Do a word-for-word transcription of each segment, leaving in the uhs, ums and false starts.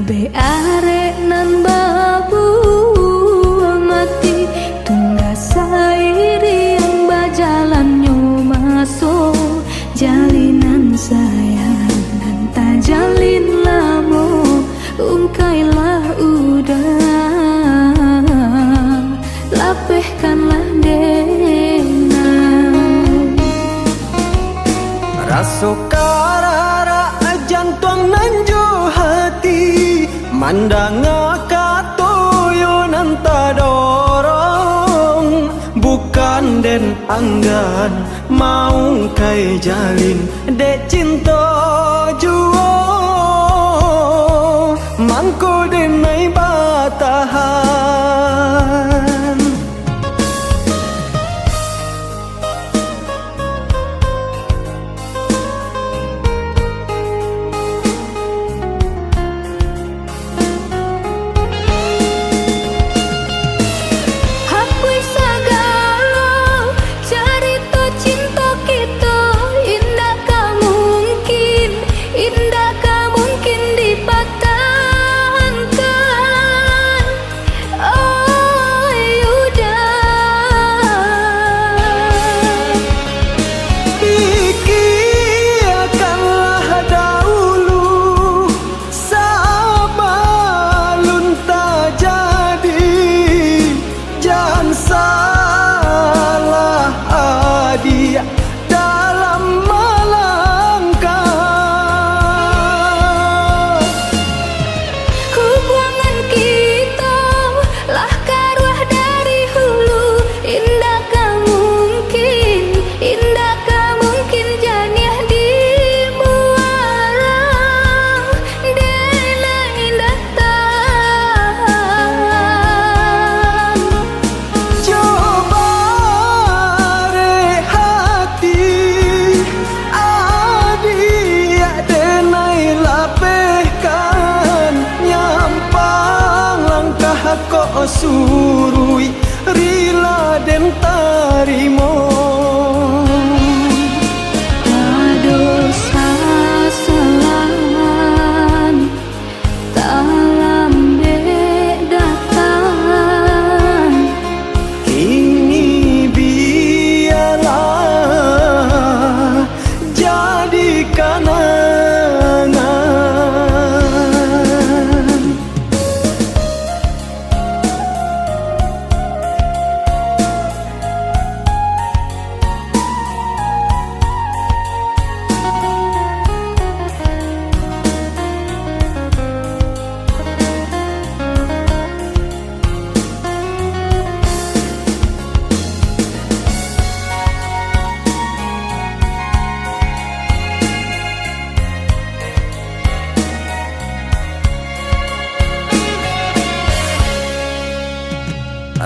Dek arek nan babuah mati, tungga sairiang bajalannyo maso, jalinan sayang nan tajalin lamo, ungkailah udah, lapehkanlah denai. Raso kararak jantuang nan jo hati, mandanga kato yo nan tadorong, bukan den anggan maungkai jalin, dek cinto juo, mangko denai batahan. Hapuih sagalo carito cinto kito, indak ka mungkin, indak ka mungkin dipatahankan. Oi Yuda, pikiakanlah daulu sabalun tajadi, jan salah adiak dalam malangkah. Hubuangan kito lah karuah dari hulu, indak ka mungkin, indak ka mungkin janiah dimuara. Denai indak tahan. Jo barek hati, adiak denai lapehkan, nyampang langkah kok suruik, rila den tarimo. Ado sasalan talambek datang. Kini bialah jadi kanangan.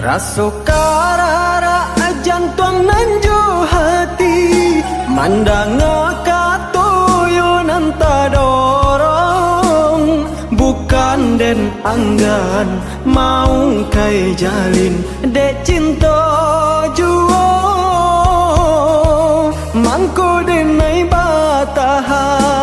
Raso kararak jantuang nan jo hati, mandanga kato yo nan tadorong, bukan den anggan maungkai jalin, dek cinto juo, mangko denai batahan.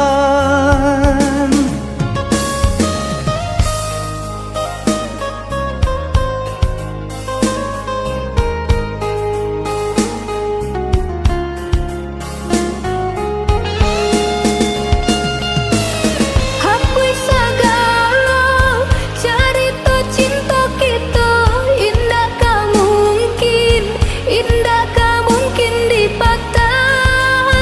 Hapuih sagalo carito cinto kito, indak ka mungkin, indak ka mungkin dipatahan.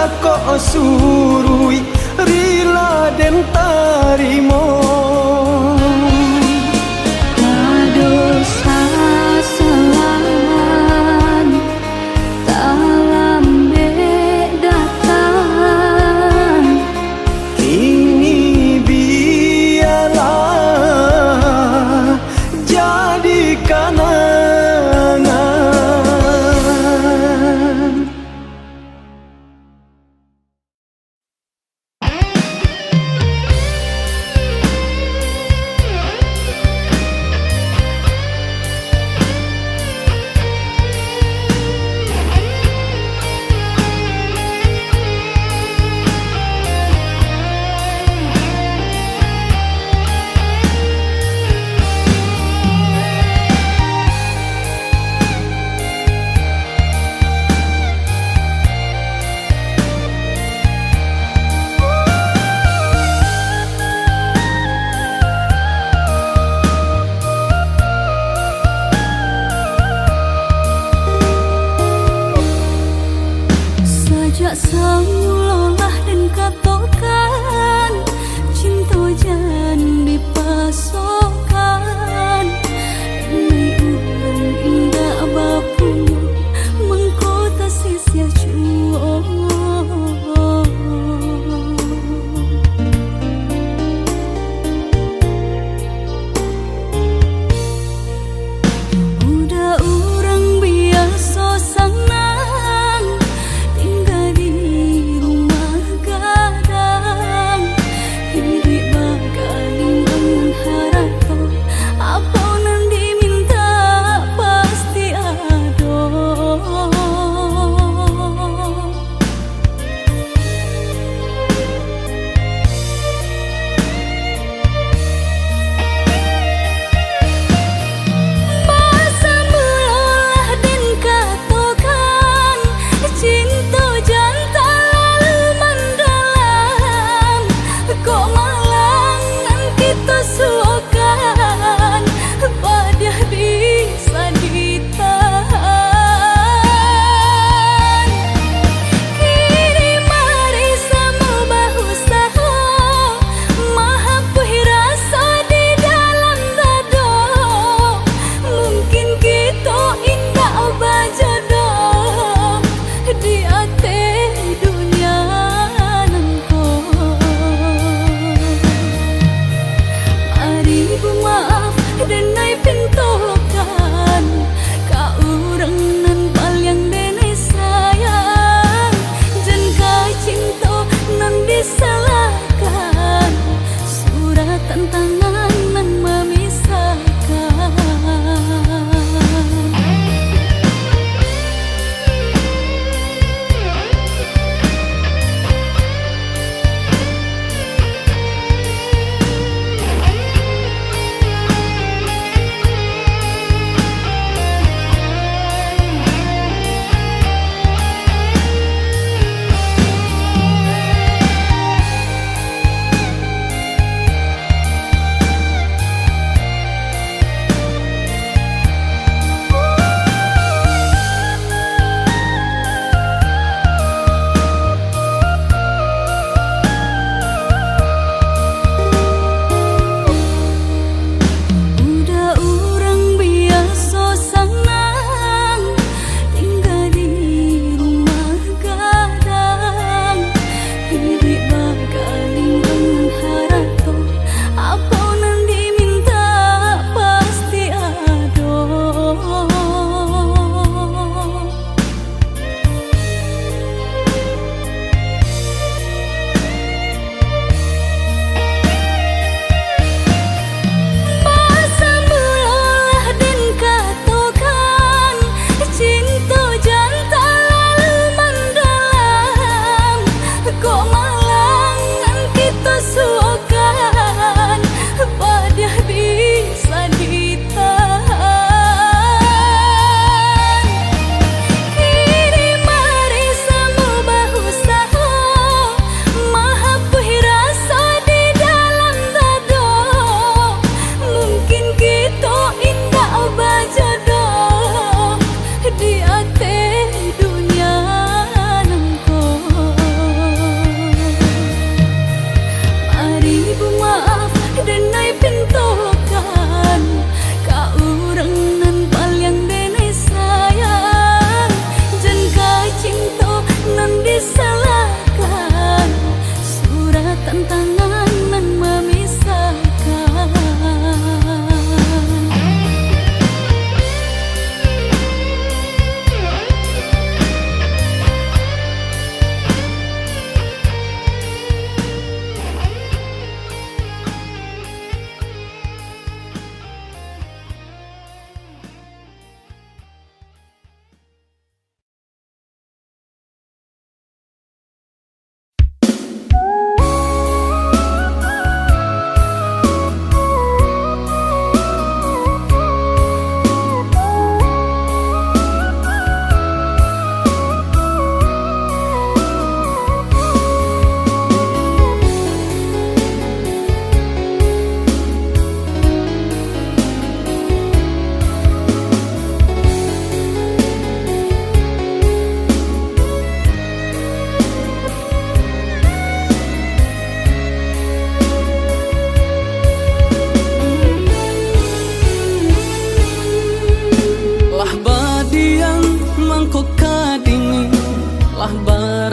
Kok suruik rila den tarimo. Kadosa salaman talambek datang. Kini bialah jadi kanangan. Sajak samulo lah den katokan, cinto jan dipasokan. Demi urang indak bapunyo, mangko tasisia juo. Udah urang biaso sanang, tingga di rumah gadang, iduik bagalimang nan harap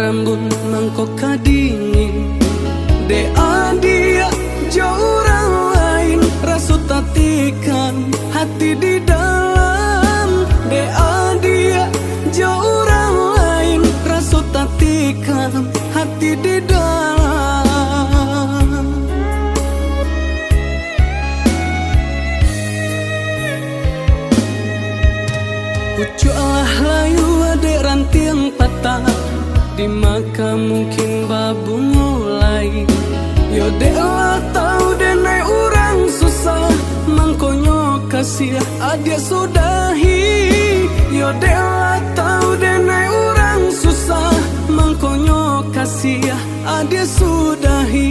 Rambun mangko ka dingin, dek adiak jo urang lain, raso tatikam hati di dalam. Dek adiak jo urang lain, raso tatikam hati di dalam. Pucuak lah layu dek rantiang patah, di ma ka mungkin babungo lai. Yo dek lah tau denai urang susah, mangkonyo kasiah adiak sudahi. Yo dek lah tau denai urang susah, mangkonyo kasiah adiak sudahi.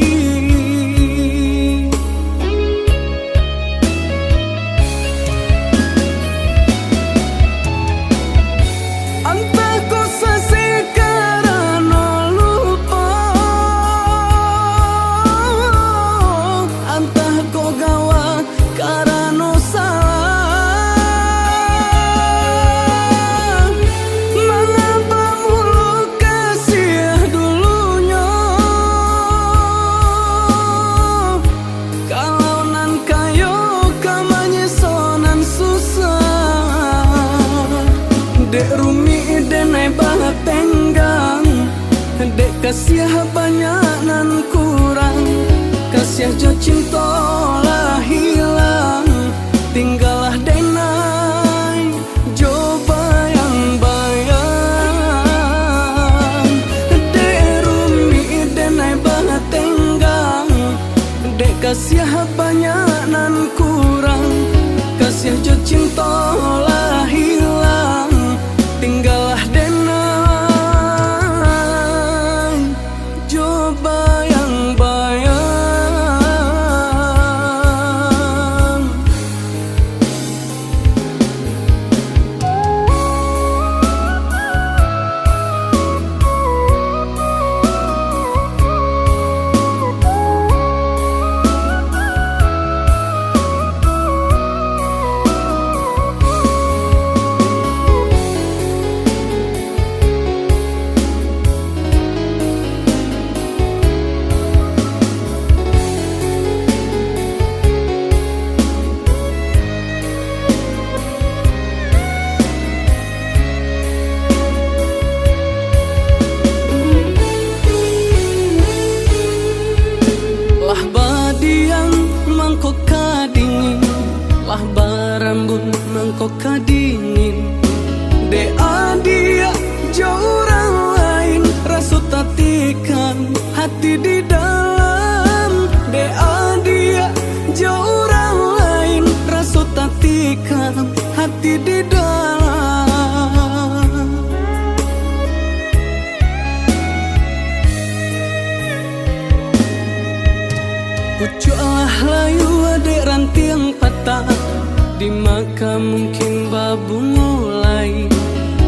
Antah ko sasek karano lupo, antah ko gawa karano salah. Mangapa mulo kasiah dulunyo? Kalau nan kayo ka manyeso nan susah. Dek rumik denai batenggang, dek kasiah banyak nan kurang. Kasiah jo cinto lah hilang, tinggalah denai jo bayang-bayang. Dek rumik denai batenggang, dek kasiah banyak nan kurang. Kasiah jo cinto lah hilang, tinggalah denai jo bayang-bayang. Lah badiang mangko ka dingin, lah barambun mangko ka dingin. Dek adiak jo urang lain, raso tatikam hati di dalam. Dek adiak jo urang lain, raso tatikam hati di dalam. Pucuak lah layu dek rantiang patah, di ma ka mungkin babungo lai.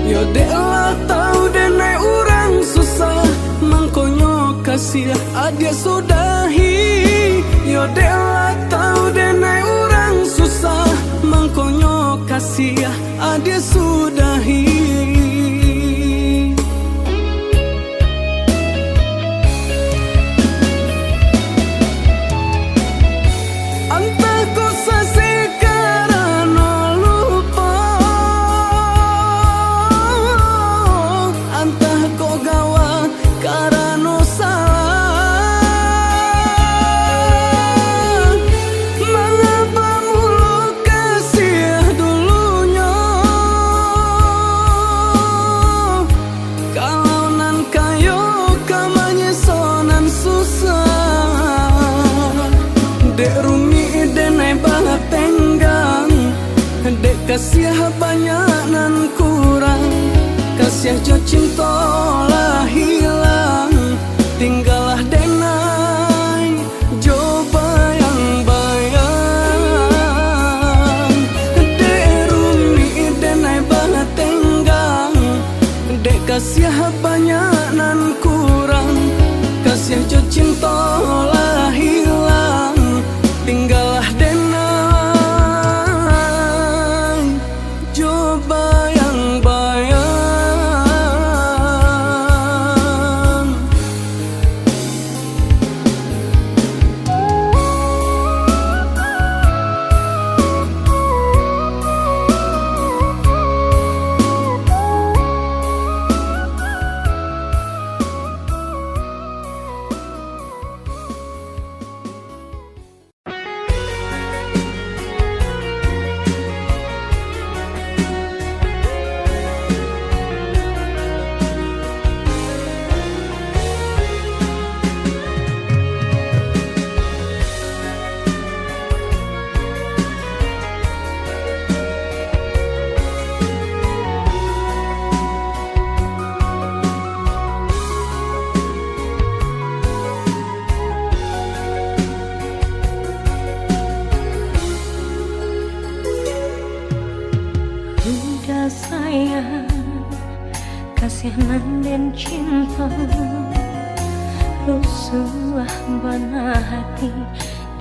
Yo dek lah tau denai urang susah, mangkonyo kasiah adiak sudahi. Yo dek lah tau denai urang susah, mangkonyo kasiah adiak sudahi. Antah ko sasek karano lupo, antah ko gawa karano salah. Mangapa mulo kasiah dulunyo? Kalau nan kayo ka manyeso nan susah. Dek rumik denai batenggang, dek kasiah banyak nan kurang. Kasiah jo cinto lah hilang, tinggalah denai jo bayang-bayang. Dek rumik denai batenggang, dek kasiah banyak nan kurang. Kasiah jo cinto lah hilang, tinggalah denai jo bayang-bayang. Nan den cinto, rusuah bana hati,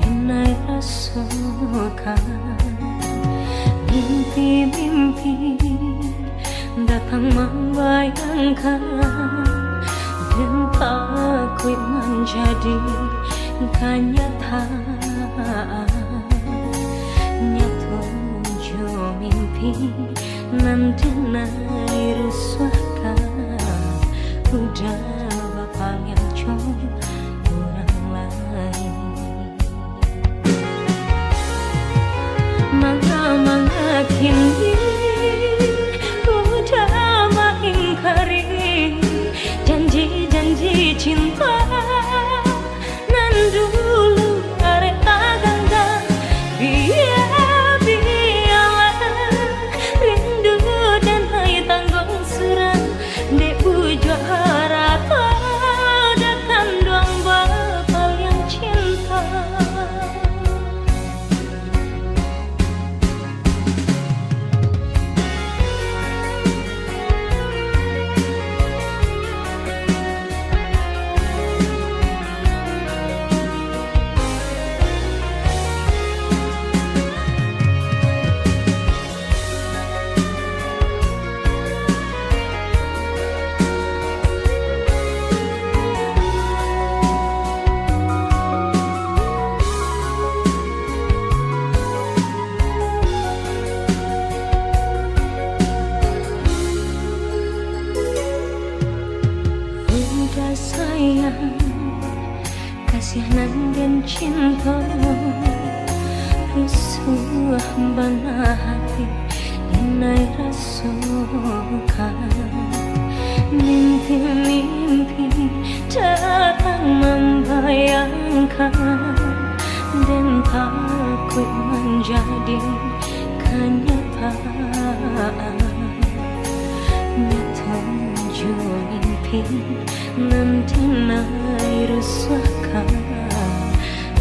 den ai rasokan. Mimpi-mimpi datang mambayangkan, den takuik manjadi kanyataan. Nyato jo mimpi nan den ai rusuahkan, udah bapaliang jo urang lain. Manga-manga kini udah maingkari janji-janji cinta nan dulu arek taganggam. Bia-bialah rindu den ai tangguang surang, dek bujuah harato, dak kanduang bapaliang cinta. Udah sayang, kasiah nan den cinto, rusuah bana hati, den ai rasokan. Mimpi-mimpi datang mambayangkan, den takuik manjadi kanyataan. Nyato jo mimpi nan den ai rusuahkan,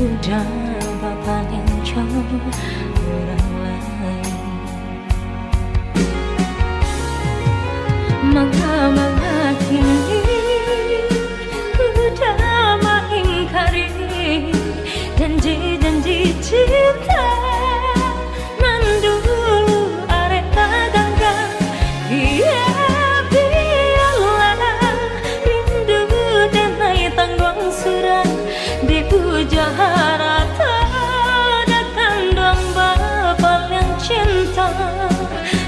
udah bapaliang jo urang lain. Manga-manga kini udah maingkari janji-janji cinta nan dulu arek taganggam. Bia-bialah rindu den ai tangguang surang, dek bujuah harato, dak kanduang bapaliang cinta.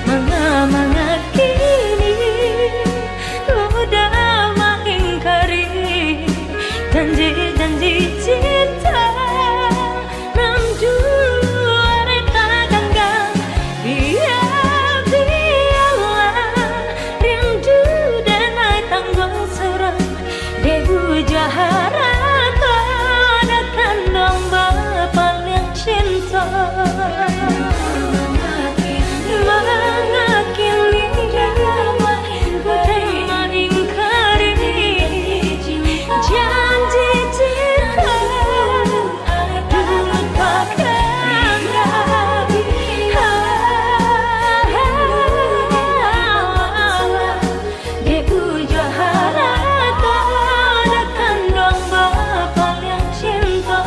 Manga-manga kini udah maingkari janji-janji cinta nan dulu arek taganggam. Bia-bialah rindu den ai tangguang surang, dek bujuah harato, dak kanduang bapaliang cinta. Manga kini udah maingkari janji cinta dulu taganggam. Dek bujuah harato, dak kanduang bapaliang cinta.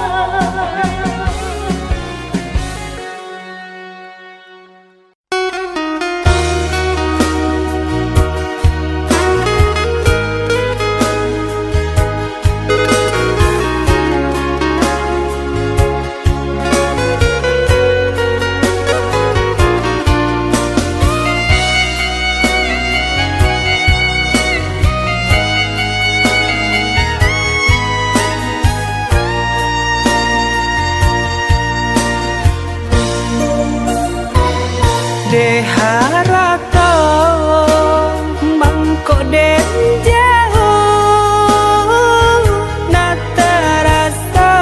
Dek harato mangko den jauah, nak taraso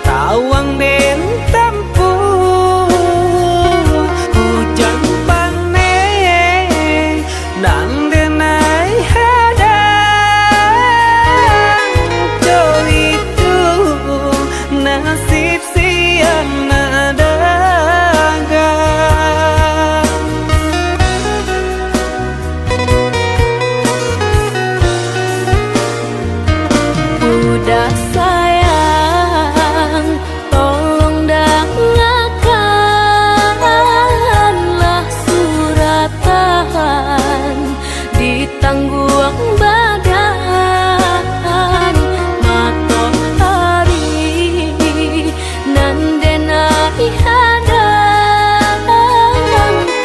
tawang den tampuah. Ujan paneh nan den ai hadang, jo itu nasib siang nak dagang. Sayang, tolong dangakanlah suratan di tangguang badan. Matoari nan den ai hadang,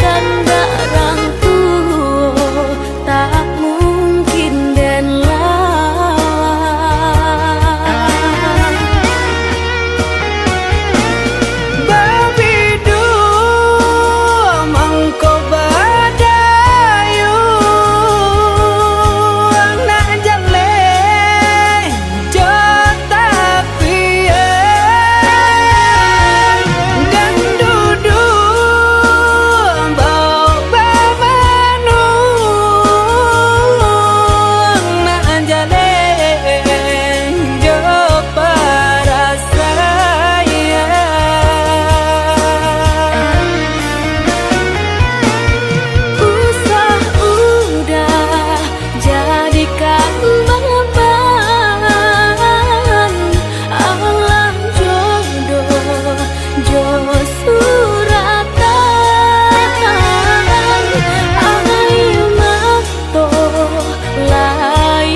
kandak rang tuo tak mungkin den lawan. Babiduang mangko badayuang nak jaleh jo tapian, ganduduang baok bamanuang nak jaleh jo parasaian. Usah udah jadikan baban, alah jodoh jo suratan. Air mato lai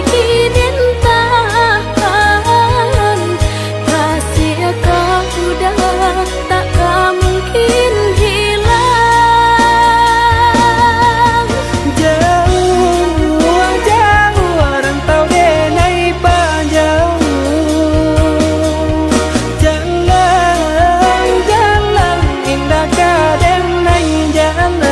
den tahan, rasia ka udah tak ka mungkin hilang. Jauah, jauah rantau den ai pajauah. Jalan, jalan indak ka den ai jalan.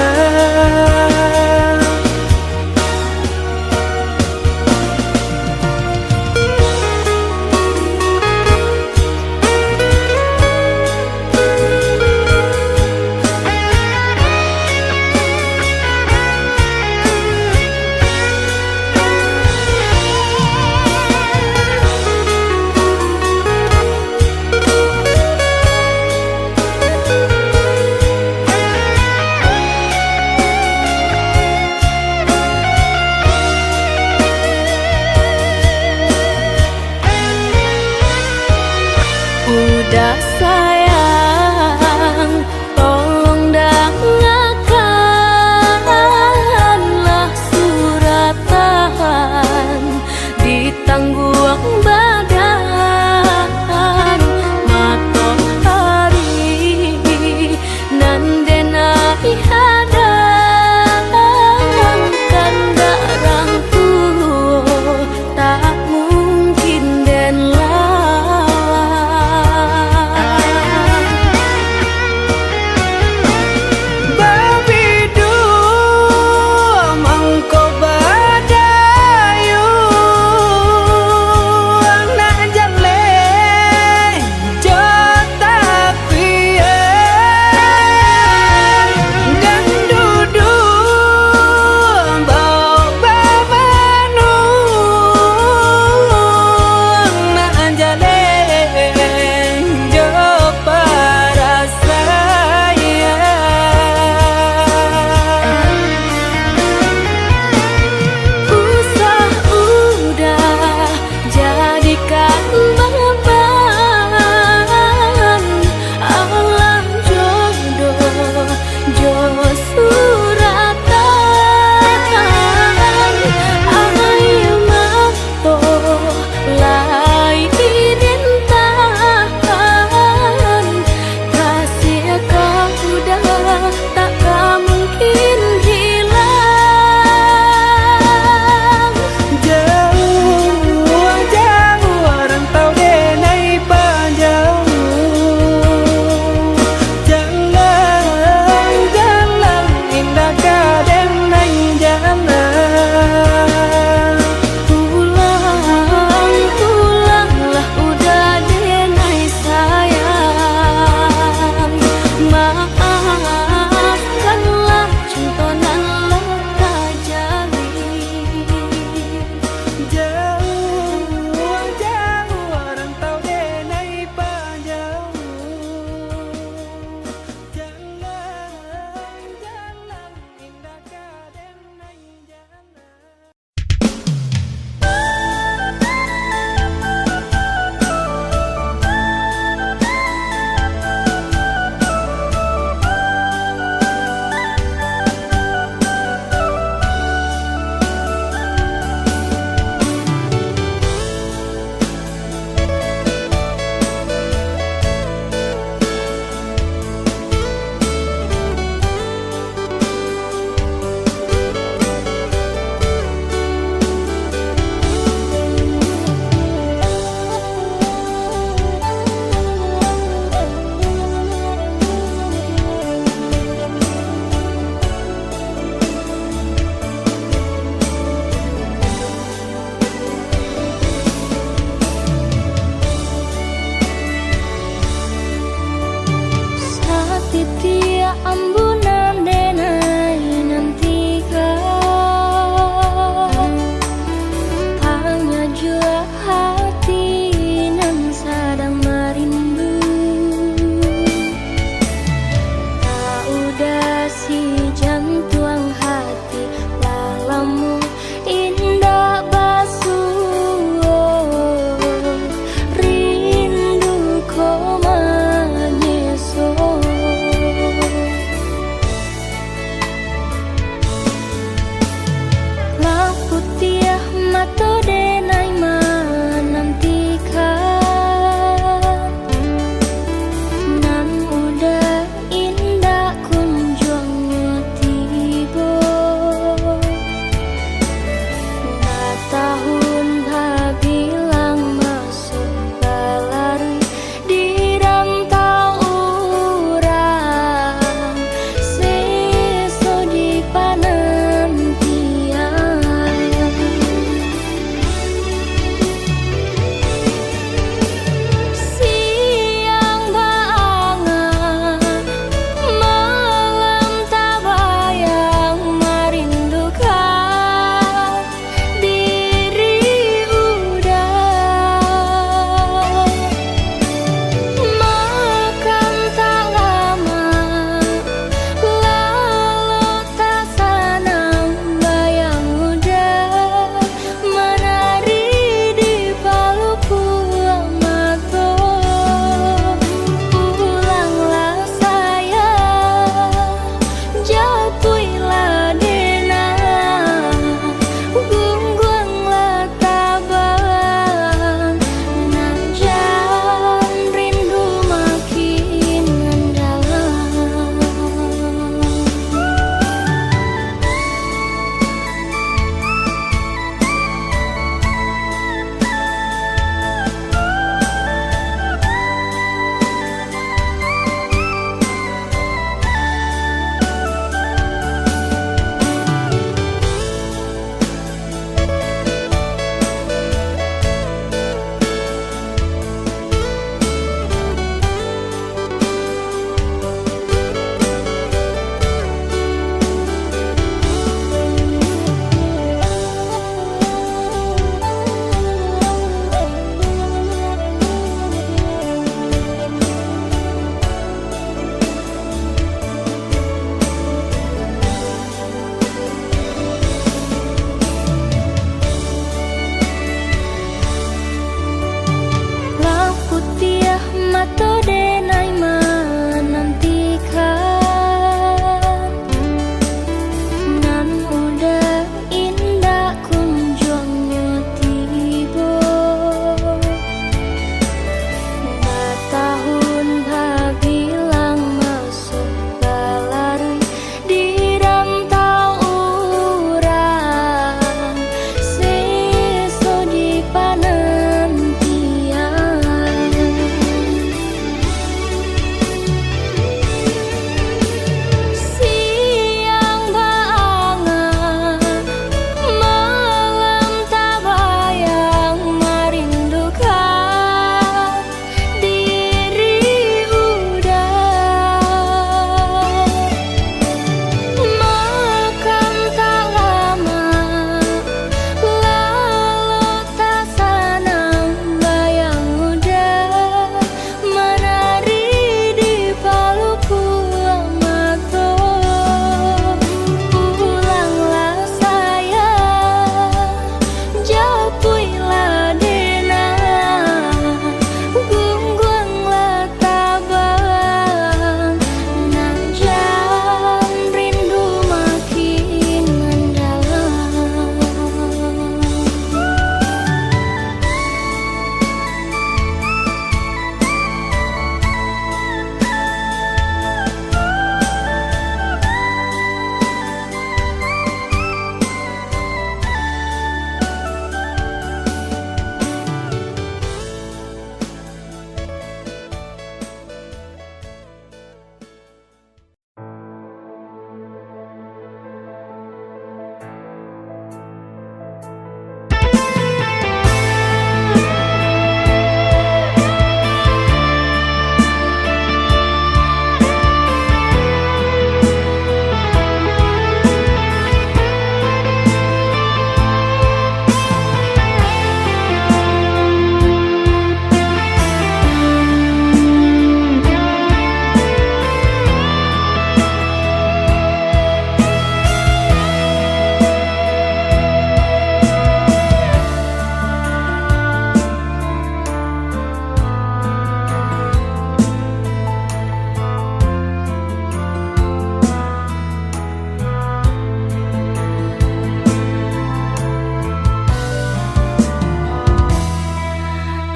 Udah sayang, tolong dangakanlah suratan di tangguang badan. Matoari nan den ai hadang, kandak rang tuo tak mungkin den lawan.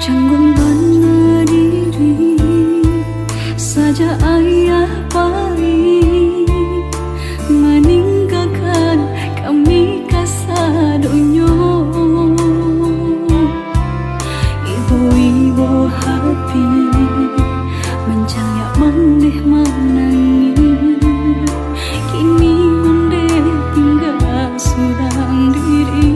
Canggung bana diri, sajak ayah pai, maninggakan kami kasadonyo. Ibo-ibo hati, mancaliak mandeh manangih, kini mandeh tingga surang diri.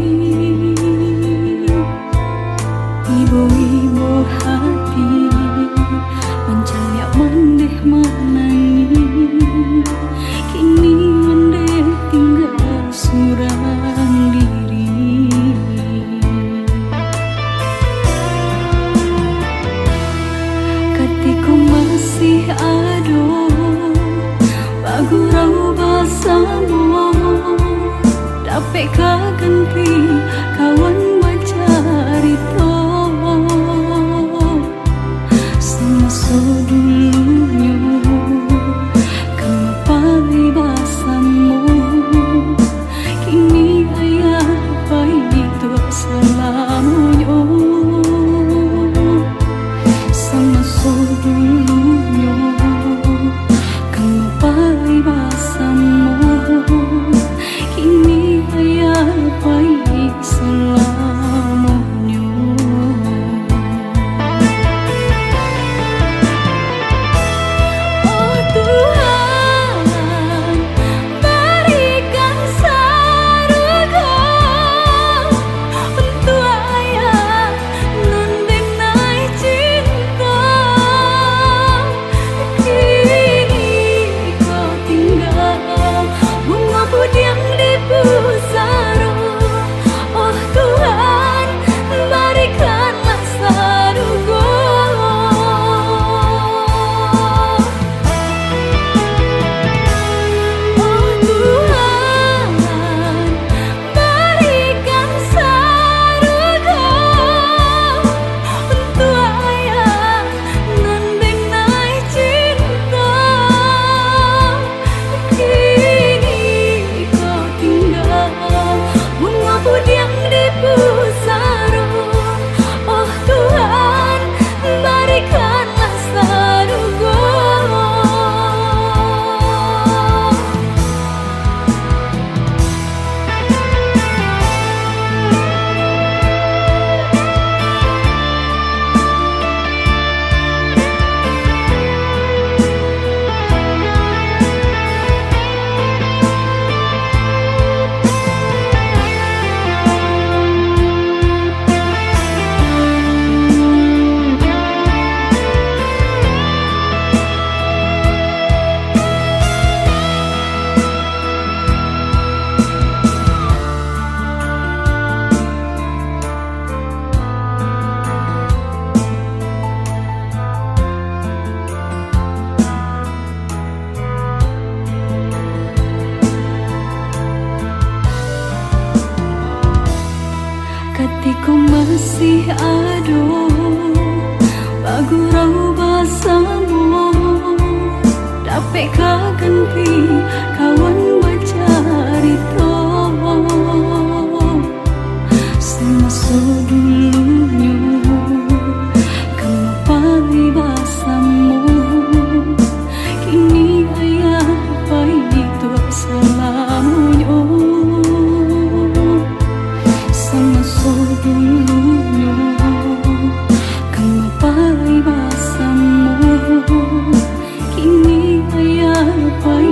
Ibo-ibo hati, mancaliak mandeh manangih, kini mandeh tingga surang diri. Katiko masih ado bagurau basamo, dapek ka ganti kawan bacarito. Samaso dulunyo kami pai basamo, kini ayah pai tu salamonyo. Samaso dulunyo kami pai basamo, kini ayah pai salamonyo. Oh Tuhan, barikan sarugo untuak ayah nan denai cinto. Kini ko tingga bungo pudiang di pusaro. Oh Tuhan, barikanlah sarugo. Oh Tuhan, barikan sarugo untuak ayah nan denai cinto. Kini ko tingga bungo pudiang di pusaro. Oh Tuhan, barikanlah sarugo. Katiko masih ado bagurau basamo, dapek ka ganti kawan bacarito. Samaso dulunyo kami pai basamo, kini ayah pai tu salamonyo. Samaso dulunyo kami pai basamo, kini ayah pai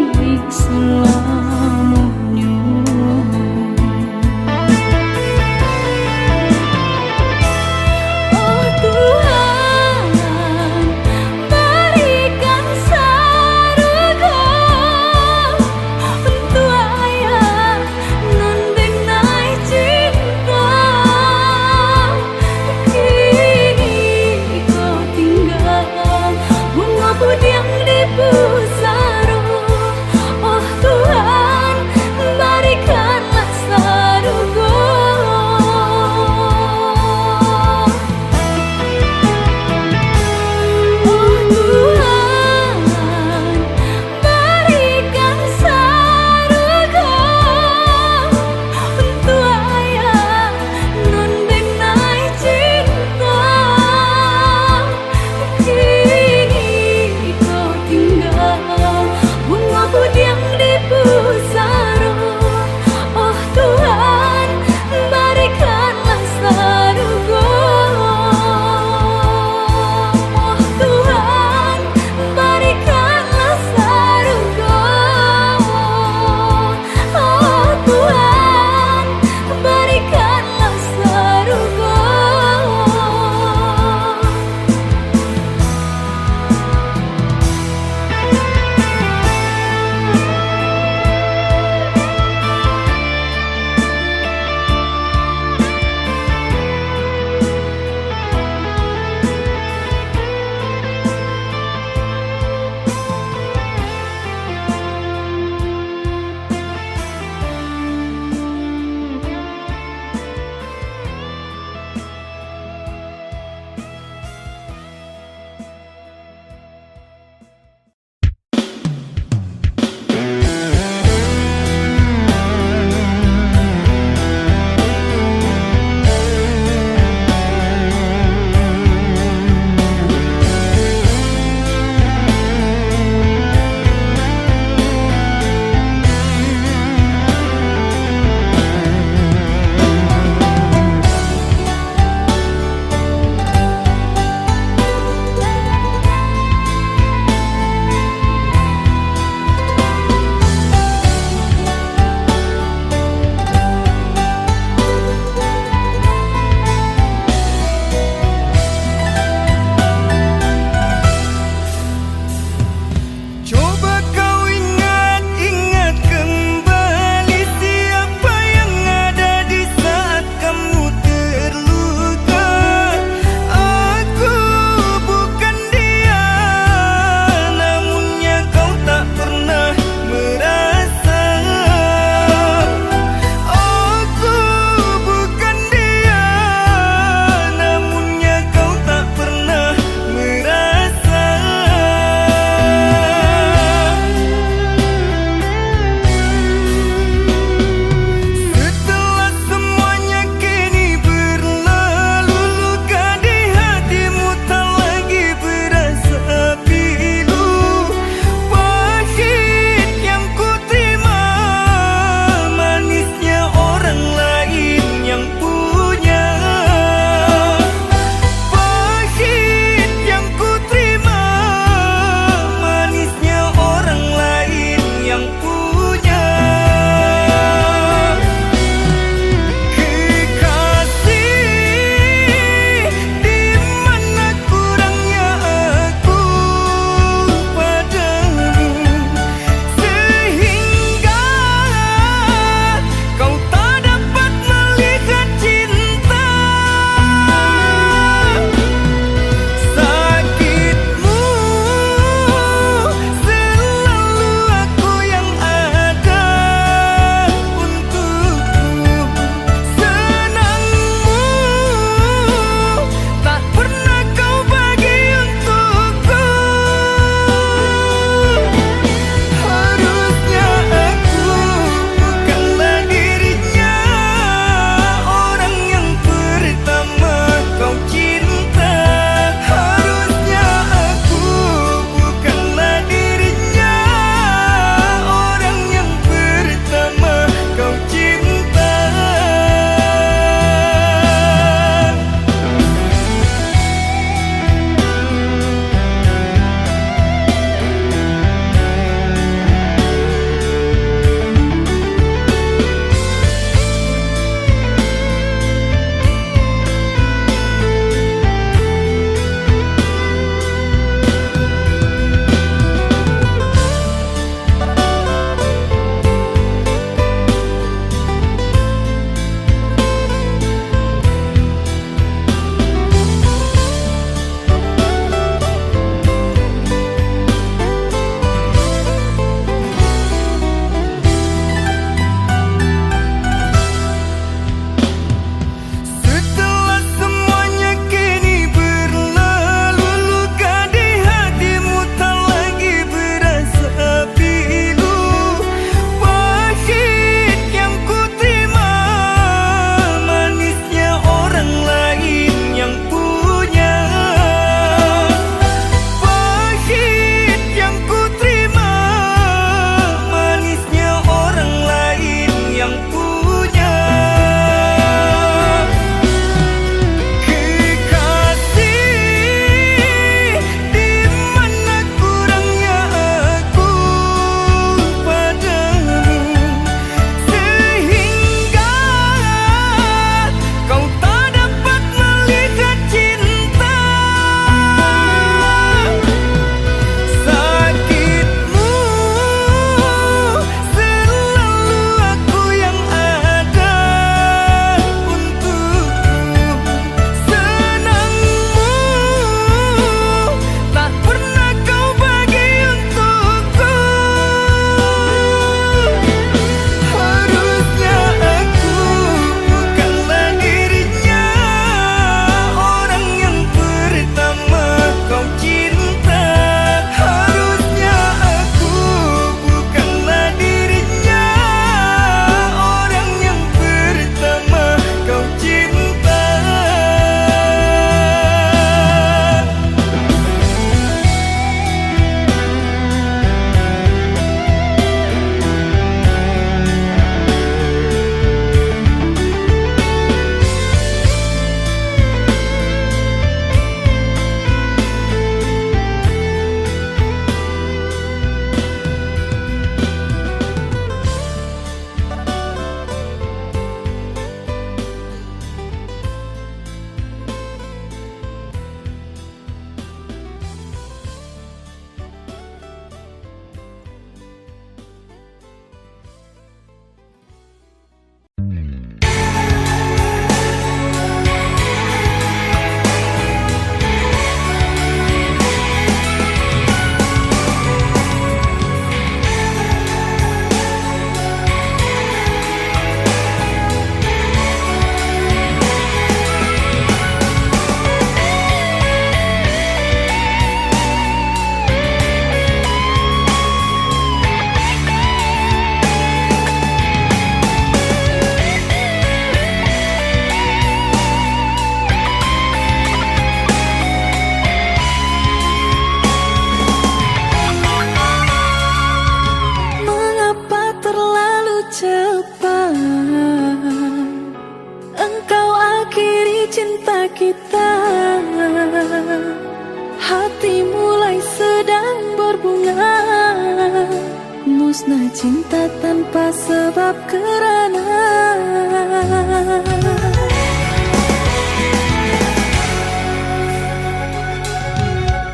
Kerana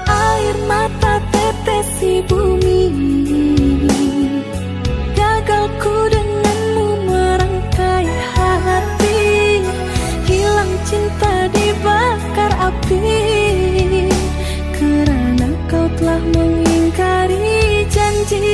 air mata tetes di bumi, gagal ku denganmu merangkai hati, hilang cinta dibakar api, kerana kau telah mengingkari janji.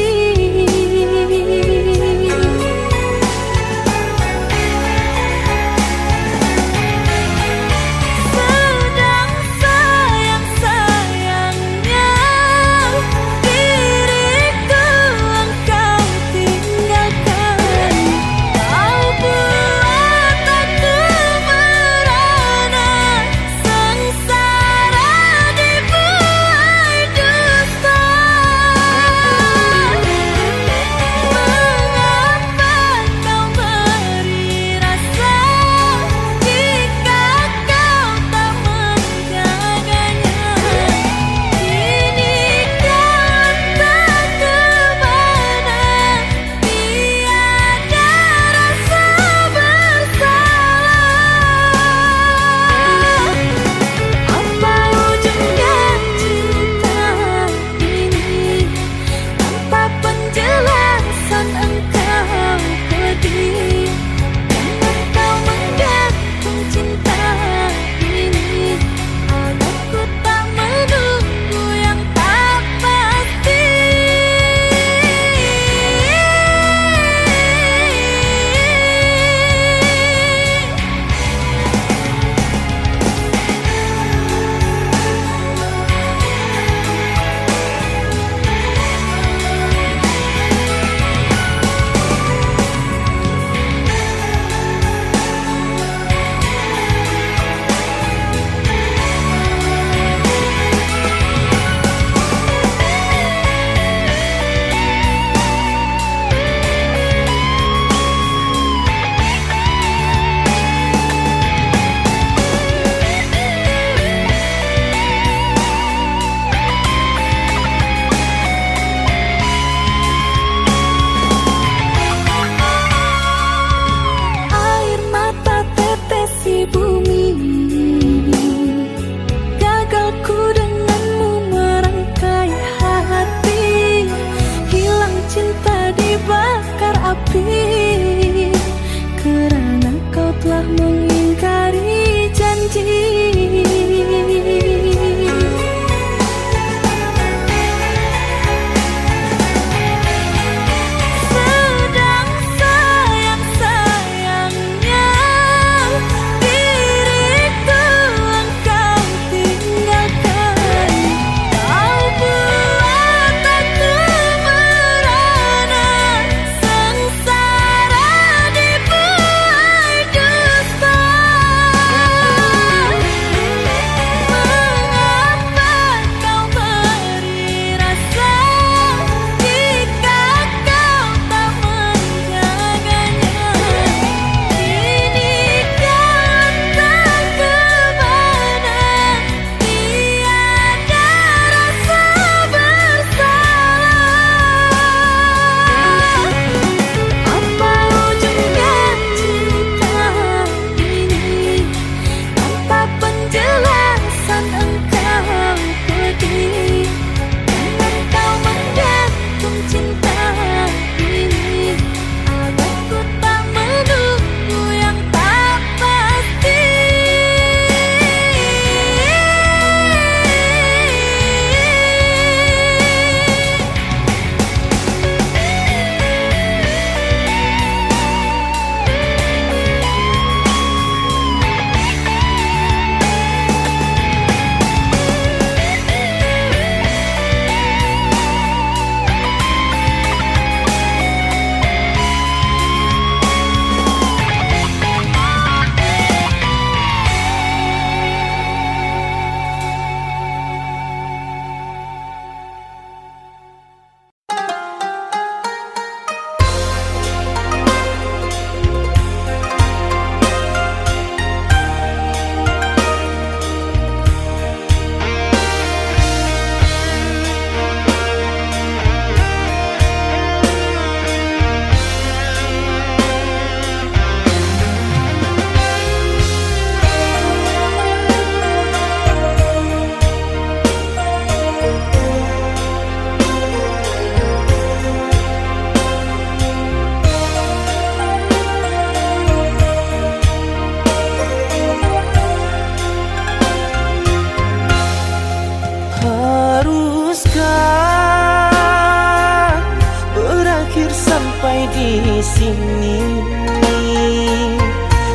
sini.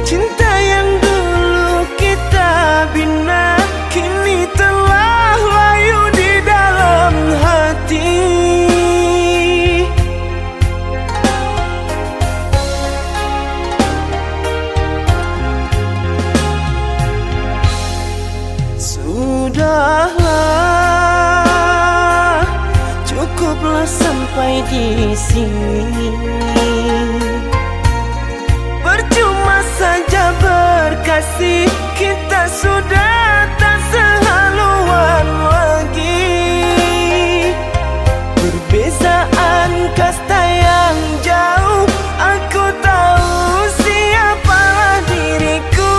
Cinta yang dulu kita bina, kini telah layu di dalam hati. Sudahlah, cukuplah sampai di sini. Percuma saja berkasih, kita sudah tak sehaluan lagi. Perbezaan kasta yang jauh, aku tahu siapalah diriku.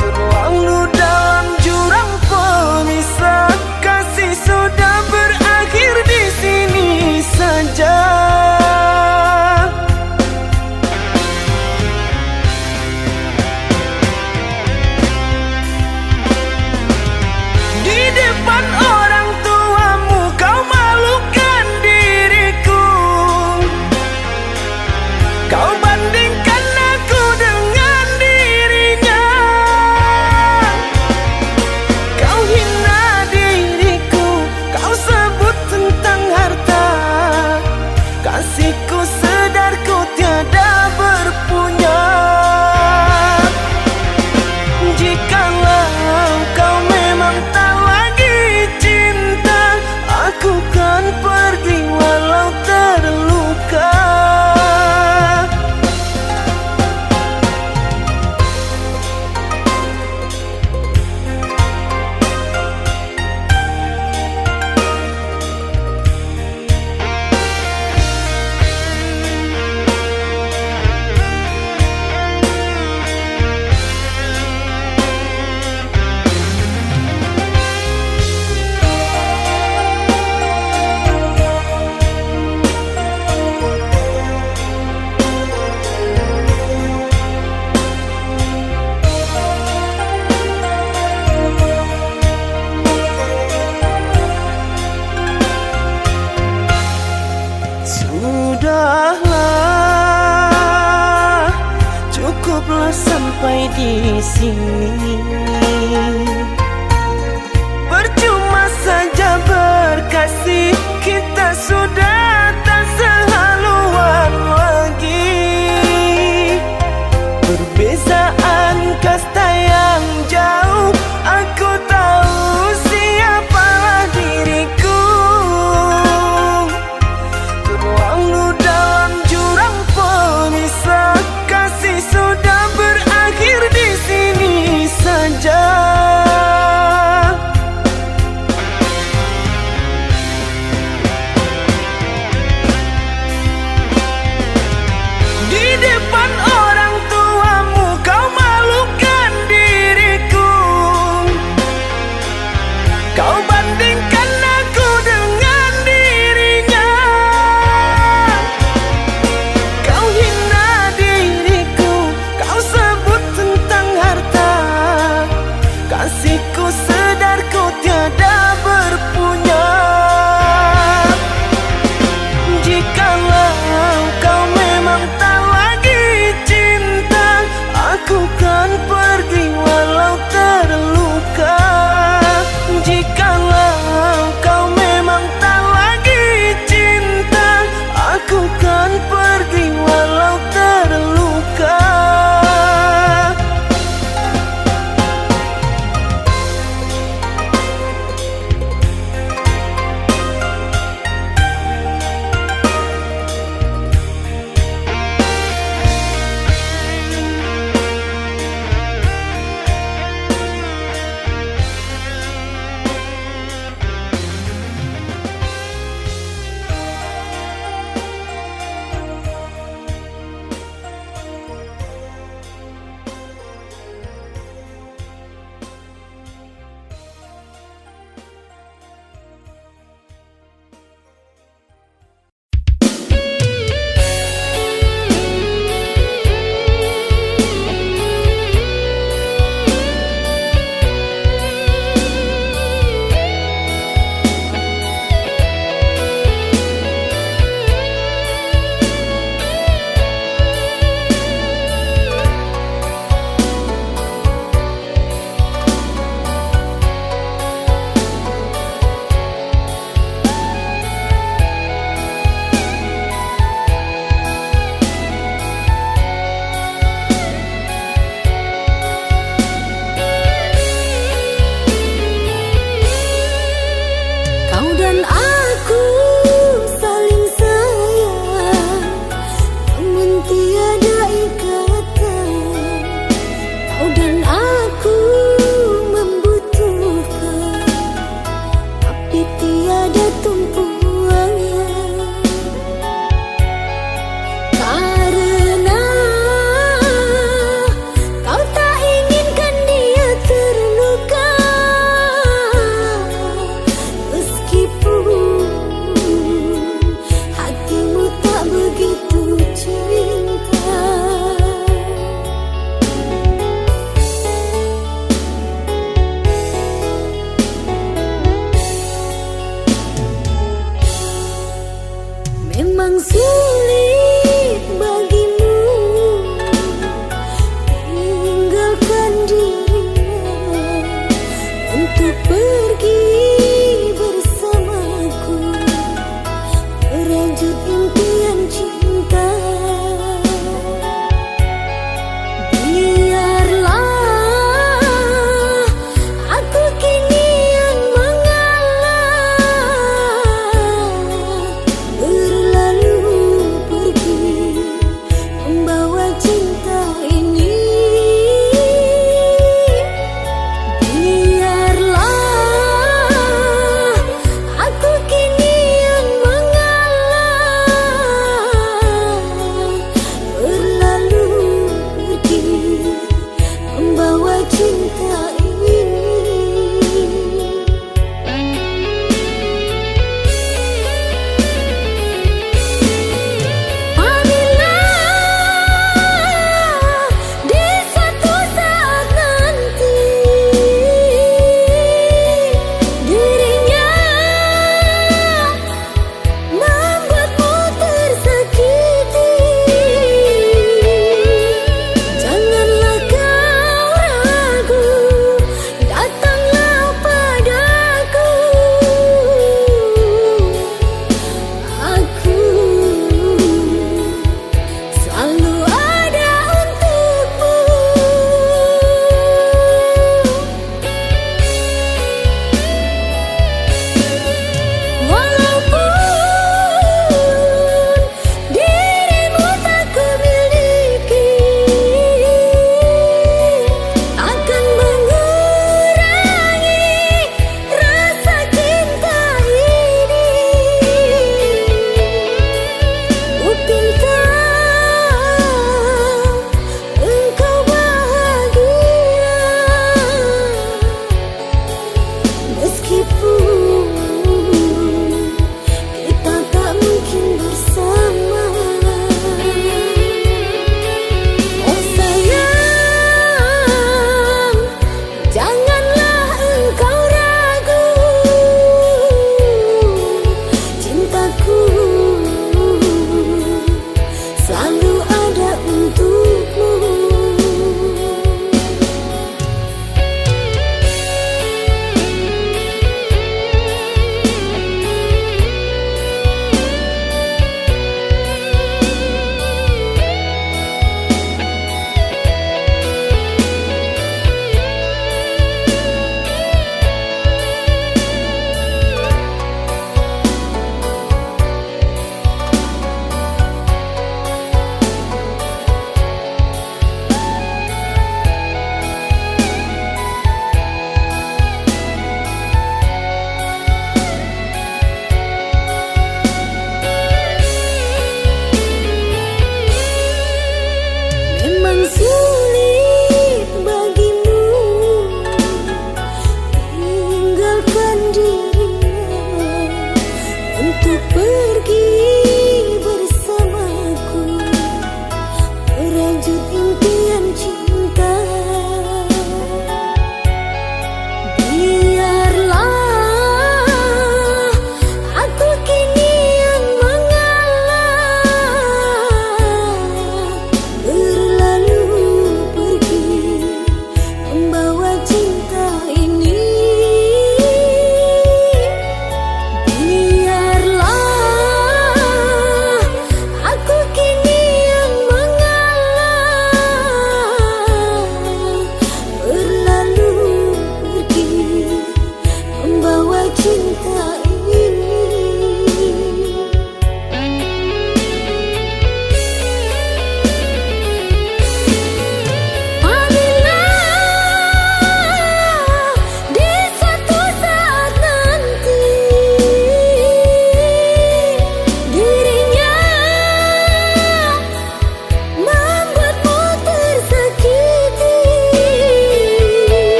Terlalu dalam jurang pemisah, kasih sudah berakhir di sini saja. Di depan orang tuamu kau malukan diriku. Kau bandingkan aku dengan dirinya. Kau hina diriku, kau sebut tentang harta. Kasihku sedarku tiada berpunya. Jikalau kau memang tak lagi cinta, aku kan pergi walau terluka. Sudahlah, cukuplah sampai di sini. Percuma saja berkasih, kita sudah tak sehaluan lagi. Perbezaan kasta yang jauh, aku tahu siapalah diriku. Terlalu dalam jurang pemisah, kasih sudah berakhir di sini saja. Di depan orang tuamu kau malukan diriku. Kau bandingkan aku dengan dirinya. Kau hina diriku, kau sebut tentang harta.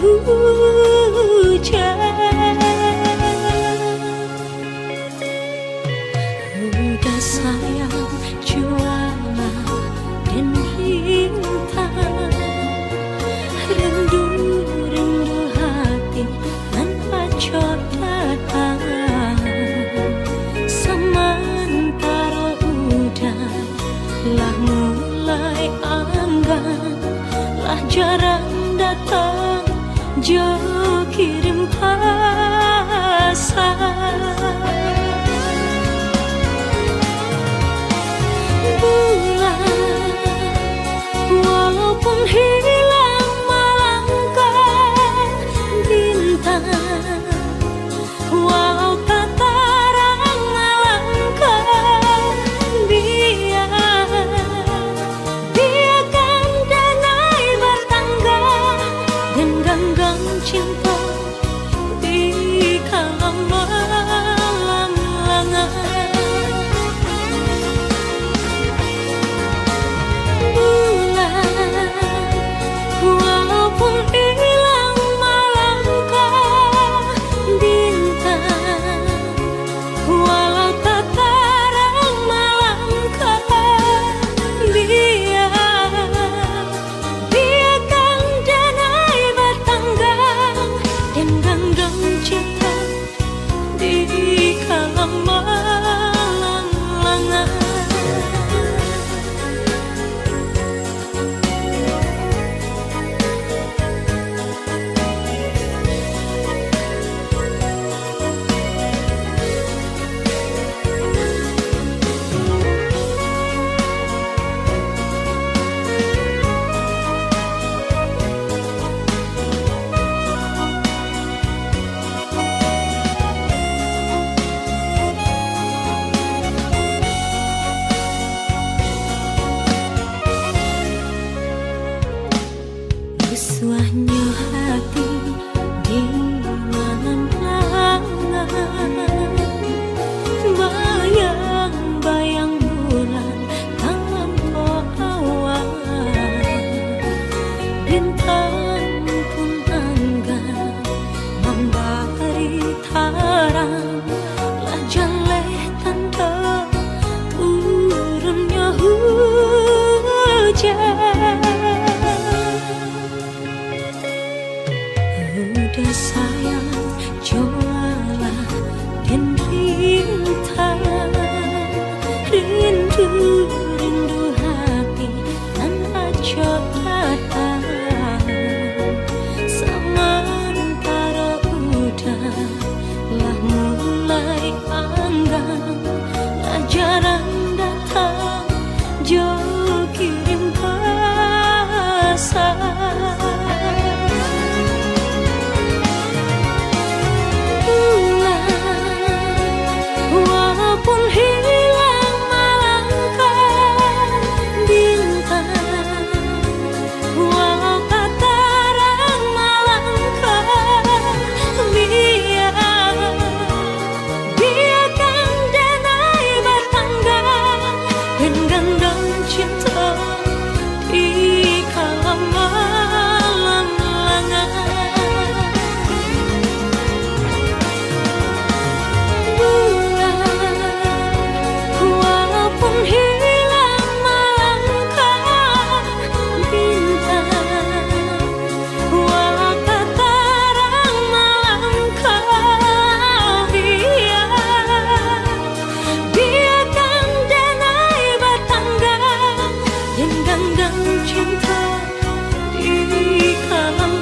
Ujan. Udah sayang, jualah den rintang. Rindu-rindu hati nan acok datang. Samantaro udah lah mulai anggang, lah jarang datang jo kirim pasan. Bulan, walaupun hilang malangkah, bintang, walau tak tarang malangkah, biar, biarkan den ai batanggang, den ganggang cinto di kalam malam langang. Bulan, walaupun ilang malangkah, bintang, walau tak tarang malangkah, biar, biarkan den ai batanggang, den ganggang cinto di kalam malam langang. Rusuahnyo hati di malam langang, bayang-bayang bulan talampau awan, bintang pun anggan mambari tarang, lah jaleh tando turunnyo hujan. Udah sayang, jualah den rintang. Rindu-rindu hati nan acok datang. Samantaro udah lah mulai anggang, lah jarang datang jo kirim pasan. Bulan, walaupun hilang malangkah, bintang, walau tak tarang malangkah, biar, biarkan den ai batanggang, den gandang cinto di kalam malam langang. Bulan, walaupun hilang malangkah, bintang, walau tak tarang malangkah, biar, biarkan den ai batanggang, den gandang cinto di kalam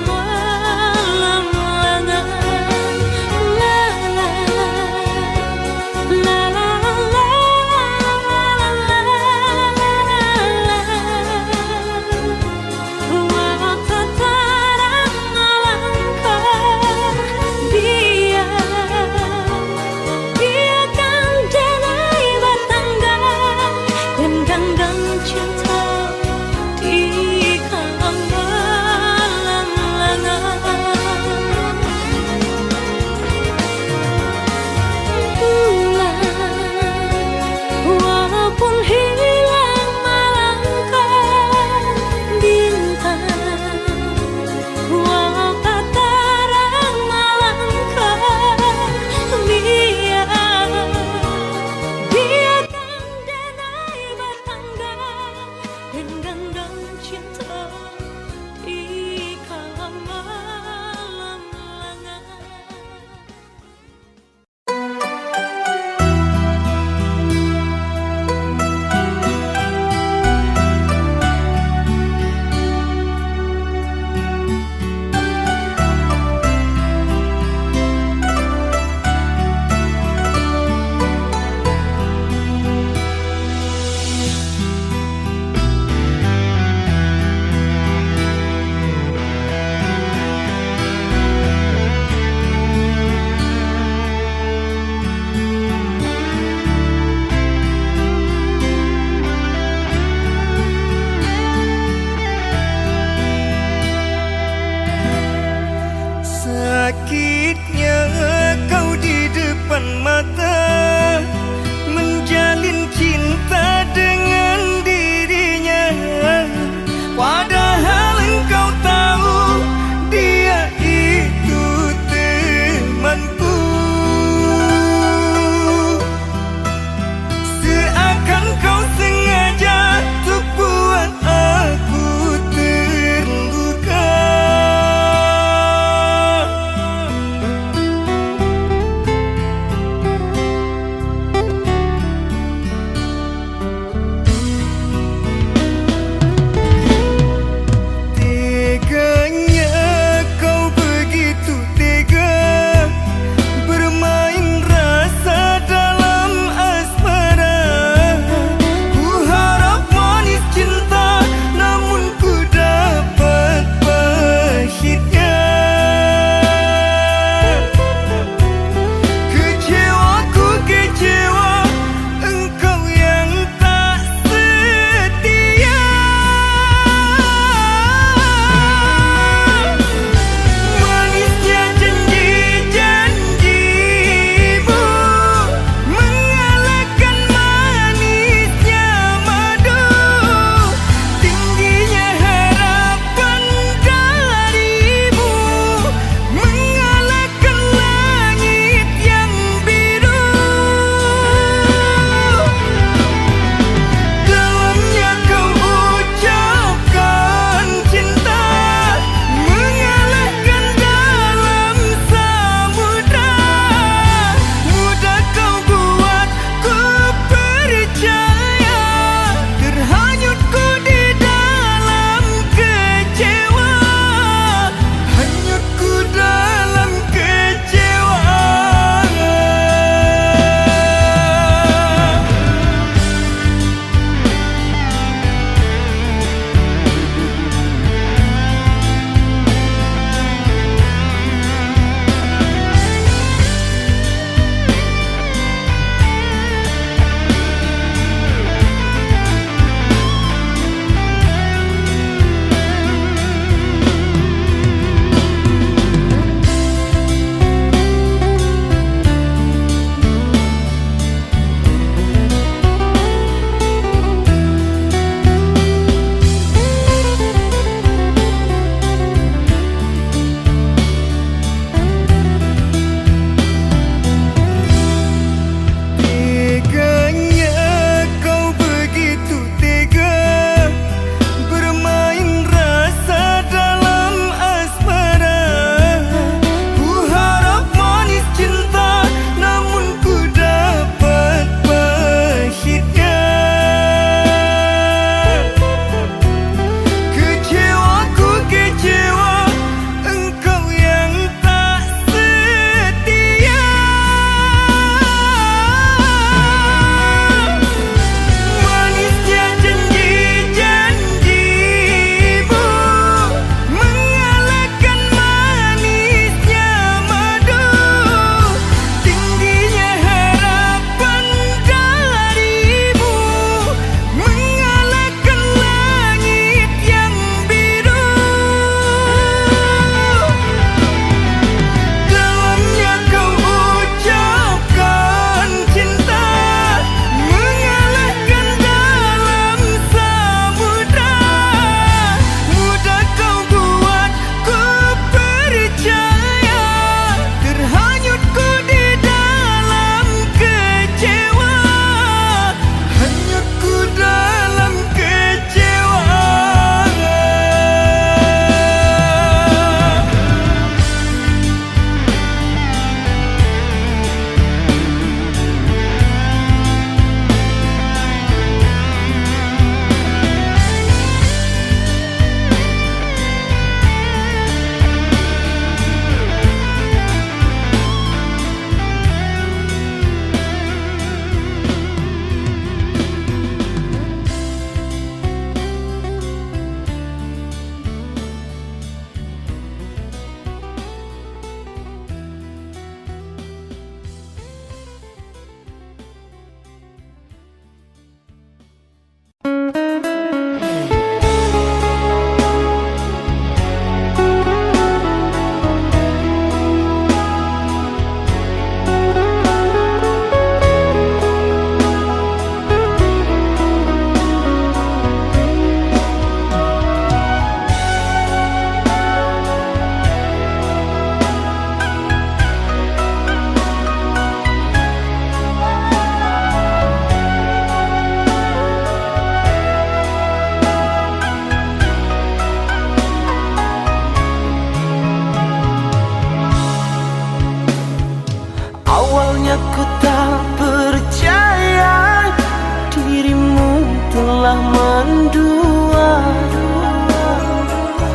Dua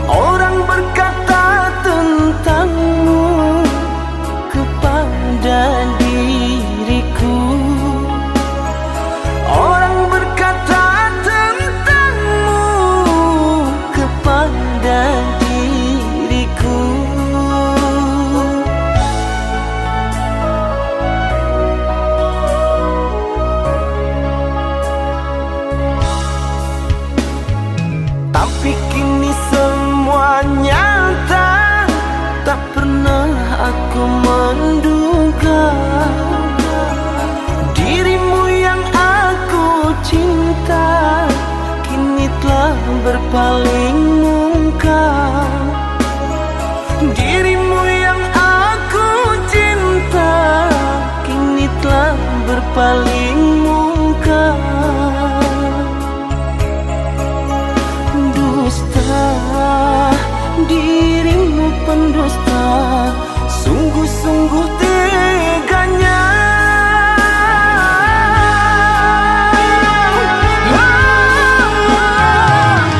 orang berkata tentangmu kepada diriku. Orang berkata tentangmu kepada diriku. Tapi kini semua nyata, tak pernah aku menduga. Dirimu yang aku cinta, kini telah berpaling muka. Dirimu yang aku cinta, kini telah berpaling muka. Dusta, dirimu pendusta, sungguh-sungguh teganya.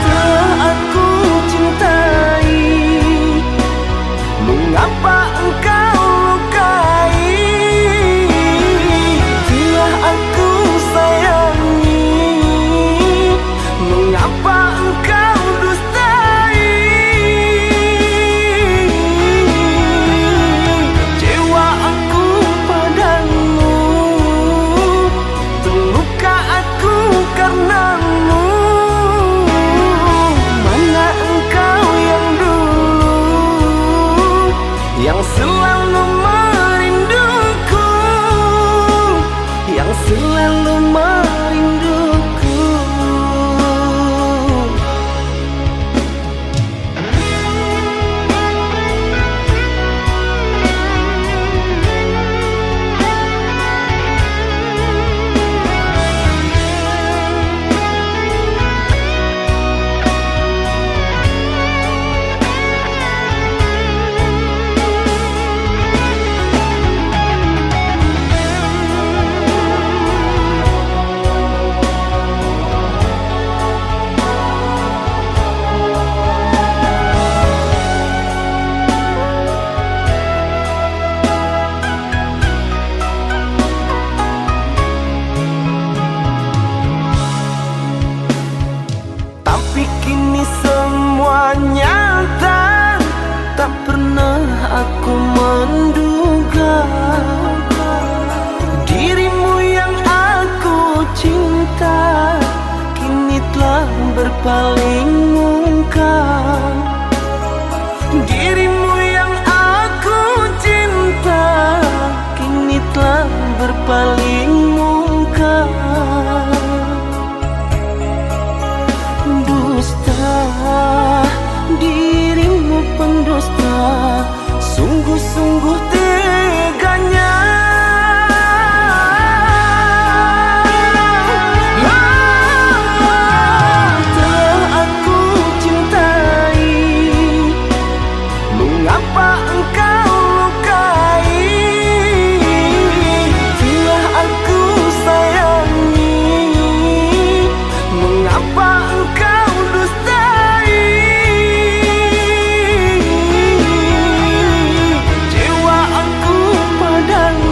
Telah aku cintai, mengapa engkau lukai? Telah aku sayangi, mengapa engkau dustai? Kecewa aku padamu, terluka aku karenamu. Mana engkau yang dulu, yang selalu merinduku, yang selalu merinduku? Tapi kini semua nyata, tak pernah aku menduga. Dirimu yang aku cinta, kini telah berpaling muka. Dirimu yang aku cinta, kini telah berpaling muka. Dusta, dirimu pendusta, sungguh-sungguh teganya. Telah aku cintai, mengapa engkau lukai? Telah aku sayangi, mengapa engkau dustai? Kecewa aku padamu.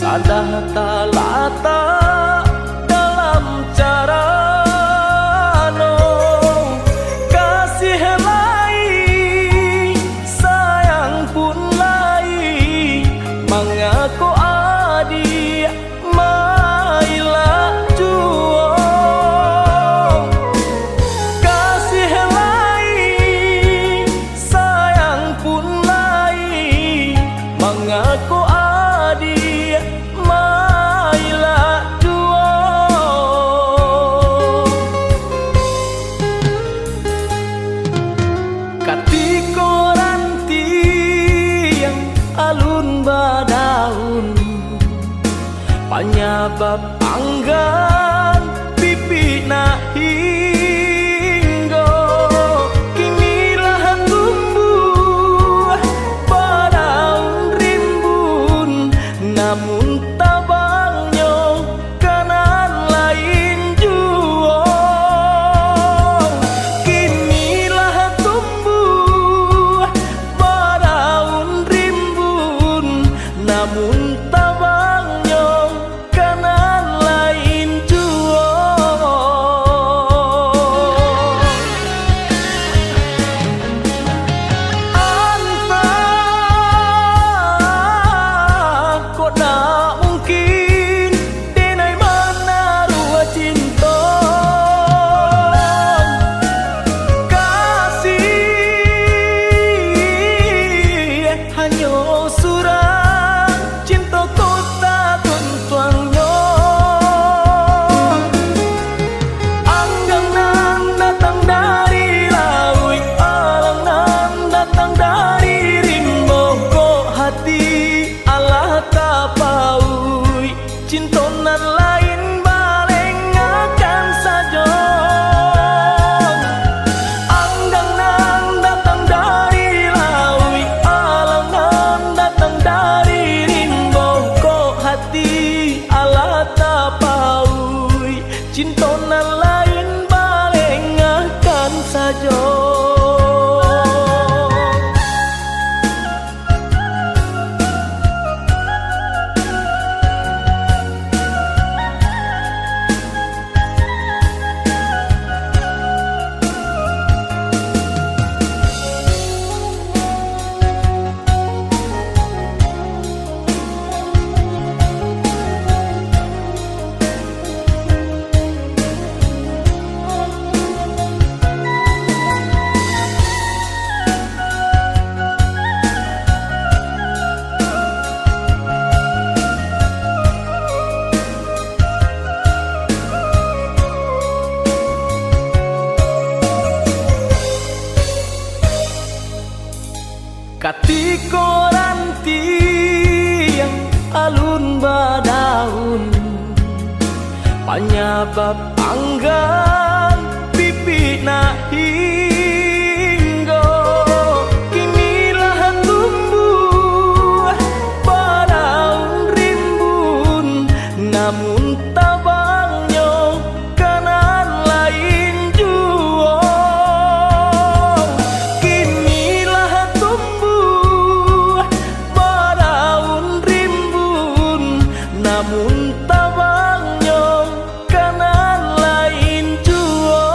Sadah talatak dalam carano, kasih lai, sayang pun lai, mangako adiak mailak juo. Kasih lai, sayang pun lai, mangako adiak mailak juo. Katiko rantiang alun badaun, panyabab anggan pipik nak hinggo, kini lah tumbuah badaun rimbun, namun tabangnyo ka nan lain juo. Kini lah tumbuah badaun rimbun, namun tabangnyo ka nan lain juo. Antah kok ndak mungkin denai manaruah cinto. Kasih hanyo surang, cinto kota tuntuangnyo. Anggang nan datang dari lauik, alang nan datang dari rimbo, kok hati alah tapauik. Cinto nan lain balengahkan sajo. Anggang nan datang dari lauik, alang nan datang dari rimbo, kok hati alah tapauik. Cinto nan lain balengahkan sajo. Katiko rantiang alun badaun, panyabab anggan pipik nak hinggo, kini lah tumbuah badaun rimbun, namun tabangnyo ka nan lain juo. Kini lah tumbuah badaun rimbun, namun tabangnyo ka nan lain juo.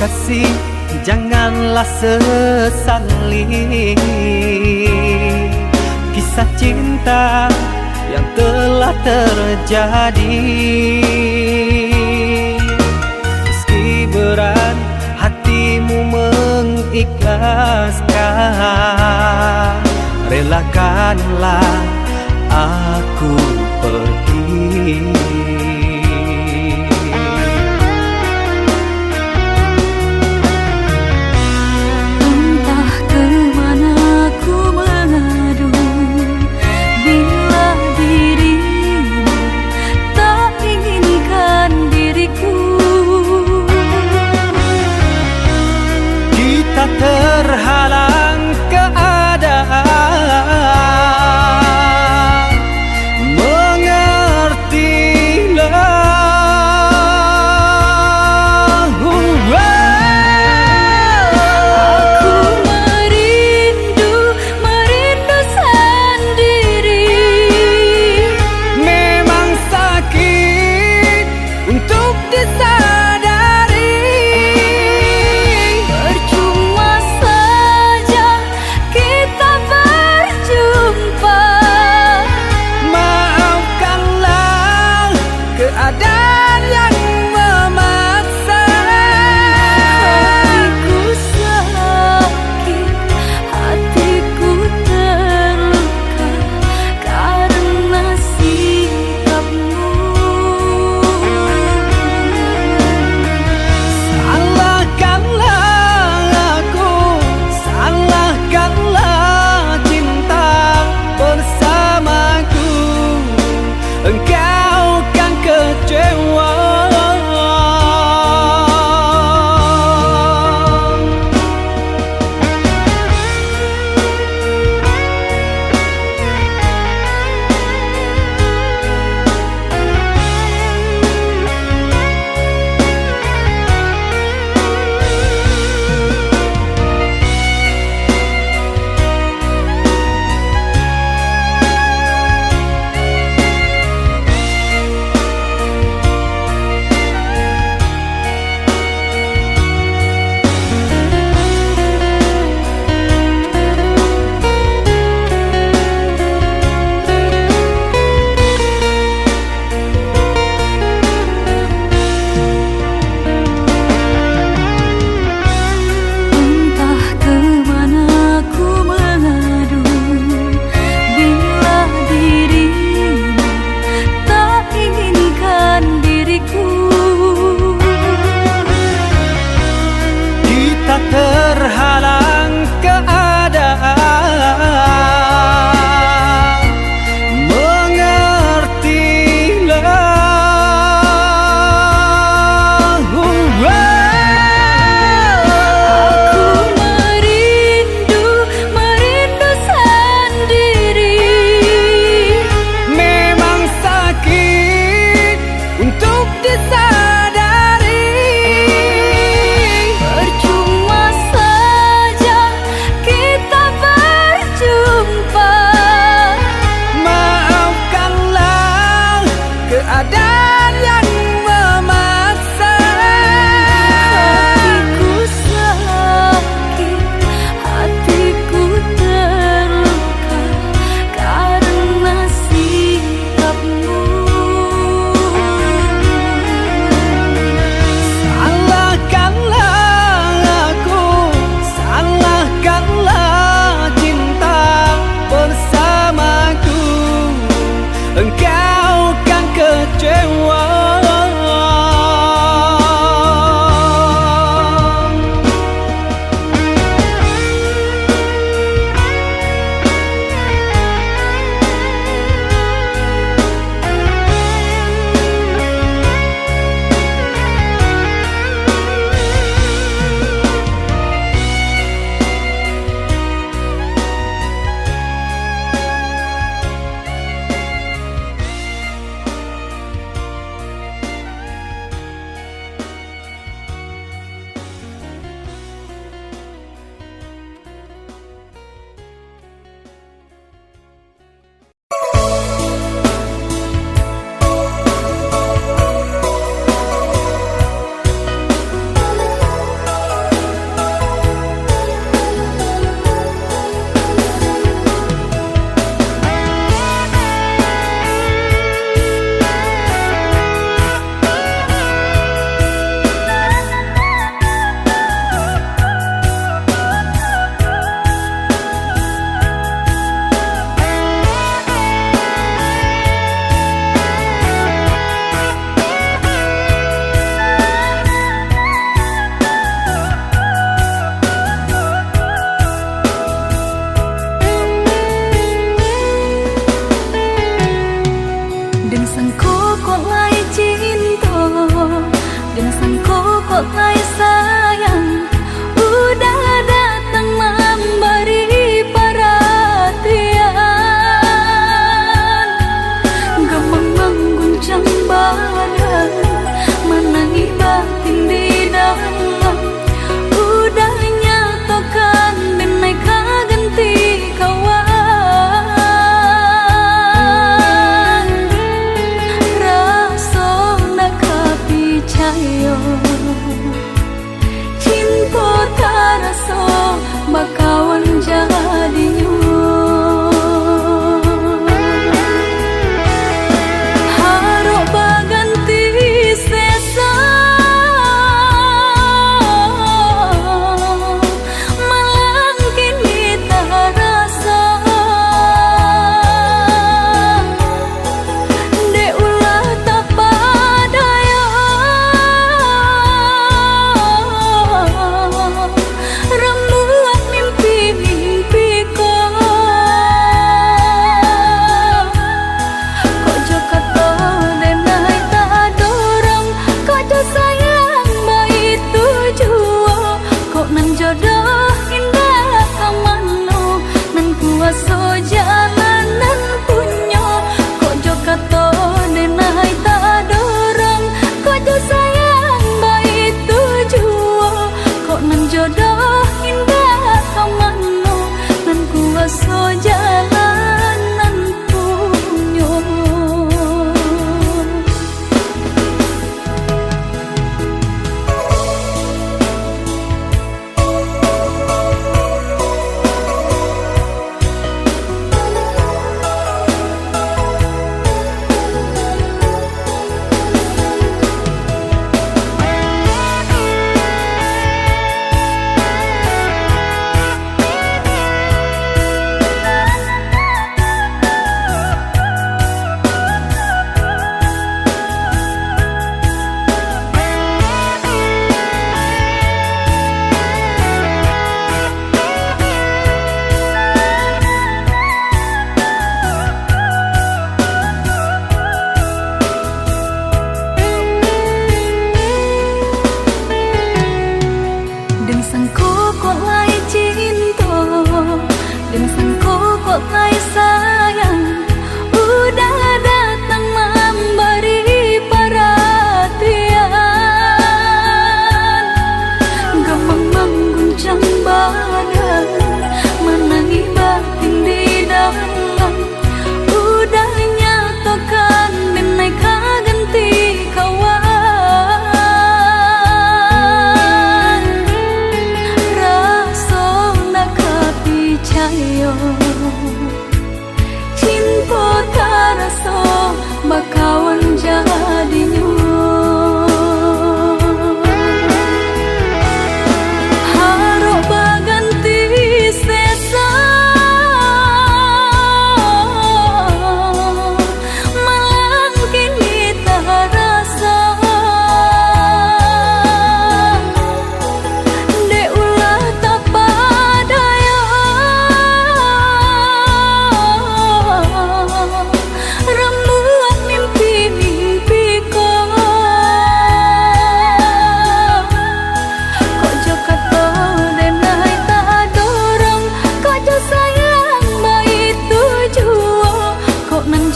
Kasih, janganlah sesali kisah cinta yang telah terjadi. Meski berat hatimu mengikhlaskan, relakanlah aku pergi. Entah kemana ku mengadu, bila dirimu tak inginkan diriku. Kita terhalang keadaan, mengerti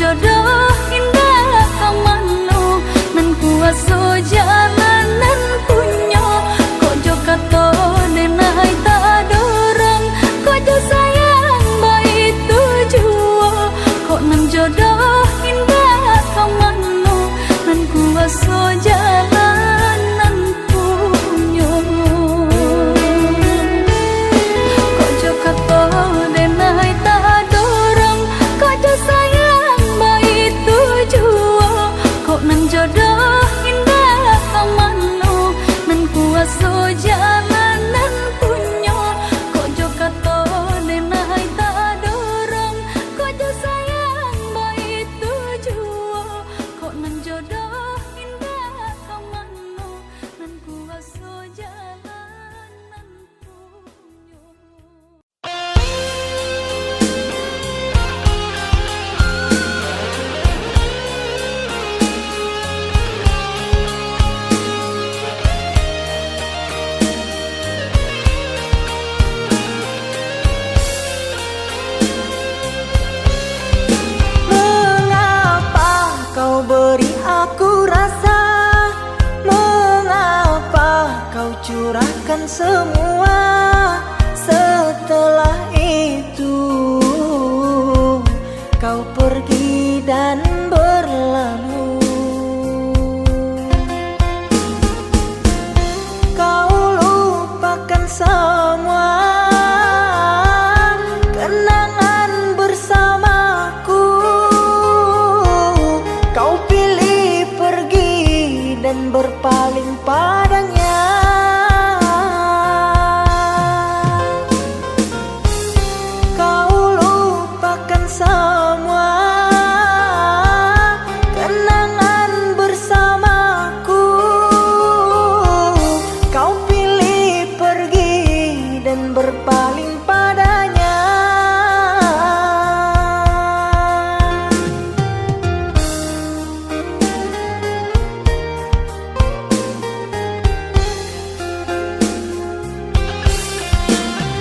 Jodoh indak ka mano, nan kuaso jalan nan punyo. Kok jo kato denai tadorong, kok jo sayang baitu juo. Kok nan jodoh indak ka mano, nan kuaso jalan nan punyo. Kok jo kato denai tadorong, kok jo sayang baitu juo. Kok nan jodoh indak ka mano, nan kuaso jalan nan punyo. Kok jo kato denai tadorong, kok jo sayang baitu juo. Kok nan jodoh indak ka mano, nan kuaso jalan nan punyo. Mengapa kau beri aku rasa? Mengapa kau curahkan semua? Setelah itu kau pergi dan berlalu. Kau lupakan semua kenangan bersamaku. Kau pilih pergi dan berpaling padanya. Kau lupakan semua kenangan bersamaku. Kau pilih pergi dan berpaling padanya.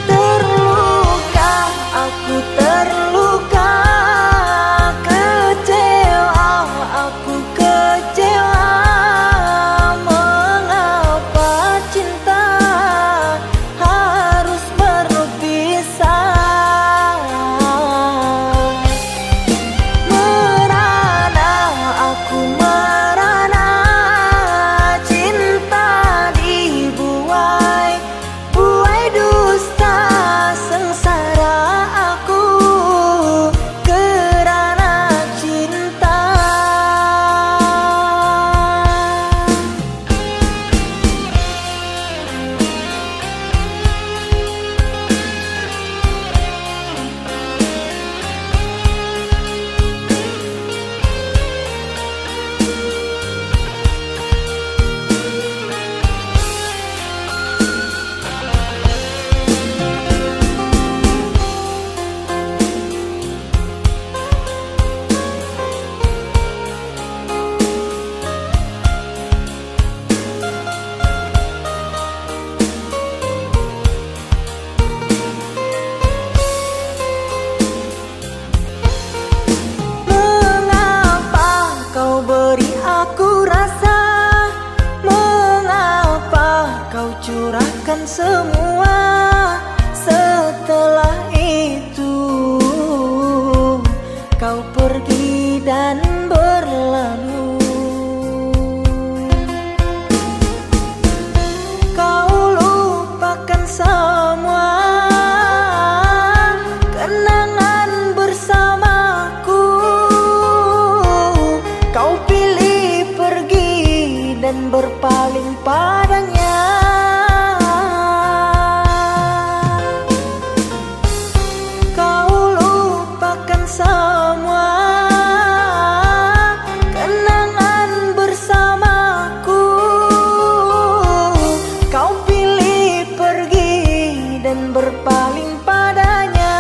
Terluka, aku terluka, kecewa, aku kecewa. Mengapa cinta harus berpisah? Merana, aku merana, cinta dibuai, buai dusta, sengsara aku kerana cinta. Mengapa kau beri aku rasa? Mengapa kau curahkan semua? Setelah itu kau pergi dan berlalu. Kau lupakan semua kenangan bersamaku. Kau pilih pergi dan berpaling padanya. Kau lupakan semua kenangan bersamaku. Kau pilih pergi dan berpaling padanya.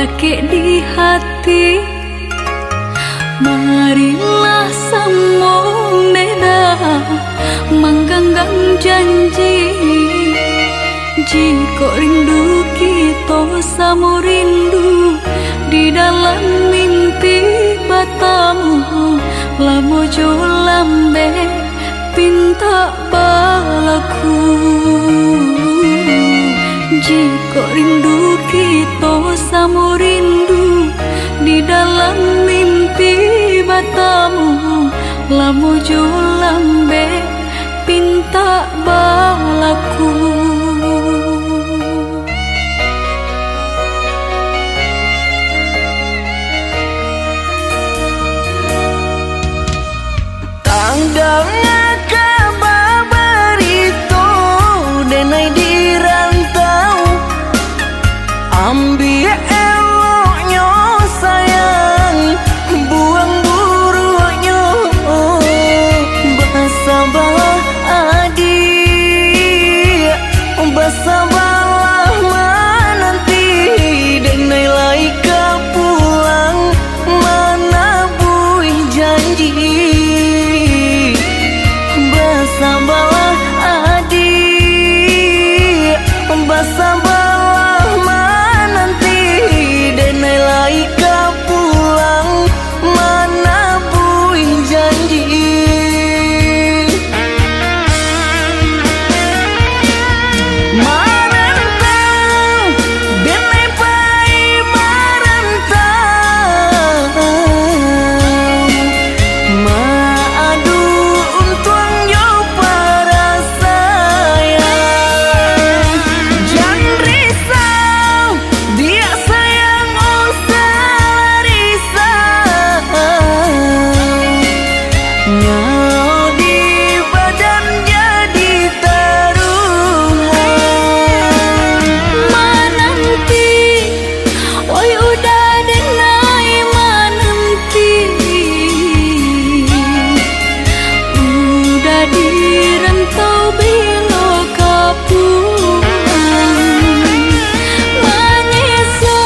Sakik di hati, marilah samo meda mangganggam janji. Jikok rindu kito samo rindu, di dalam mimpi batamu, lamo jo lambek pintak balaku. Jikok rindu kito samo rindu, di dalam mimpi batamu, lamo jo lambek pintak balaku. Tang danga kaba barito, denai di rantau. Ambiak eloknyo sayang, buang buruaknyo. Basabalah adiak, basabalah mananti, denai lai ka pulang manabuih janji. Basabalah adiak, basabalah mananti, denai lai ka pulang manabuih janji. Marantau, denai pai marantau, maadu untuang jo parasaian. Jan risau, diak sayang, usah risau. Nyawa di badan jadi taruhan. Mananti, oi uda denai mananti. Uda di rantau bilo ka pulang. Manyeso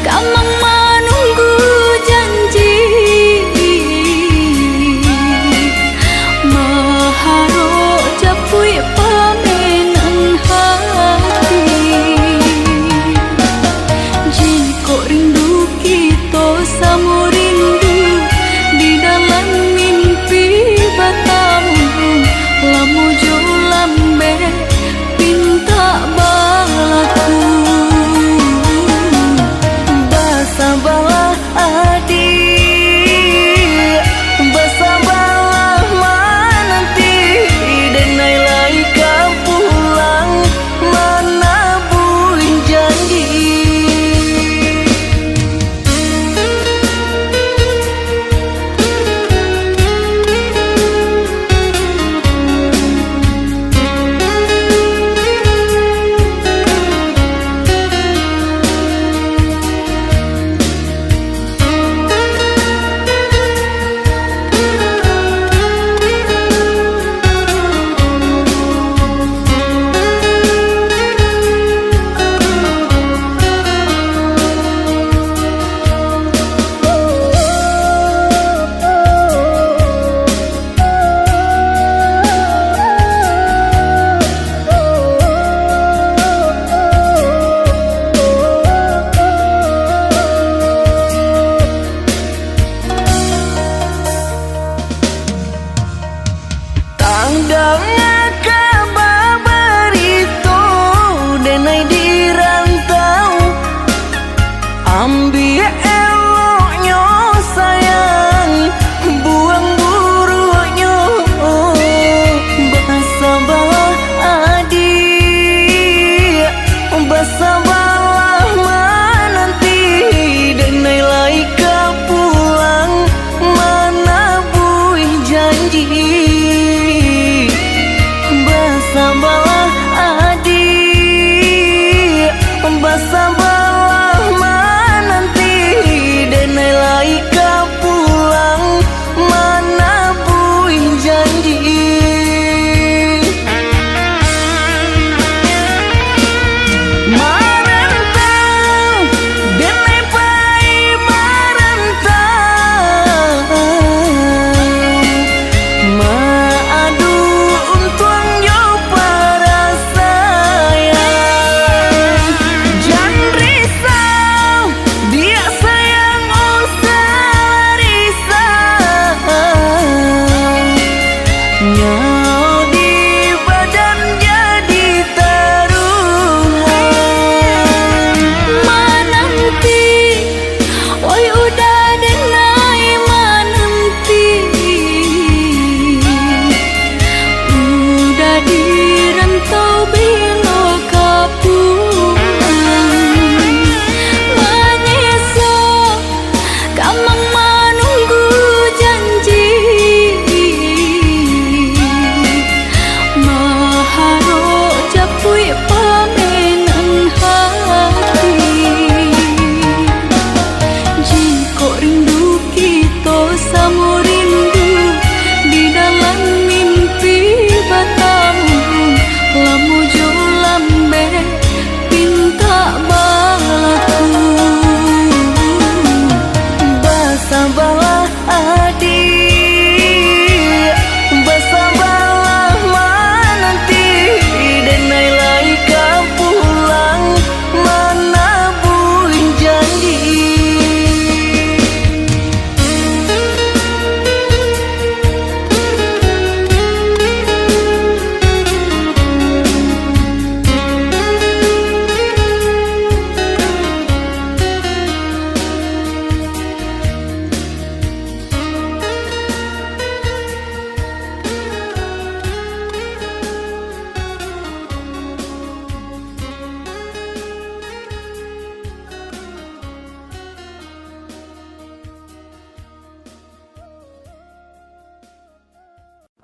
kamang manunggu janji. Maharok japuik pamenan hati. Jikok rindu kito samo rindu, di dalam mimpi batamu, lamo jo lambek pintak balaku. Basabalah adiak, basabalah mananti, denai lai ka pulang manabuih janji. Tang danga kaba barito, denai di rantau. Ambiak eloknyo sayang, buang buruaknyo. Basabalah adiak, basabalah mananti, denai lai ka pulang manabuih janji. Basabalah adiak, basabalah mananti, denai lai ka pulang manabuih janji. Marantau,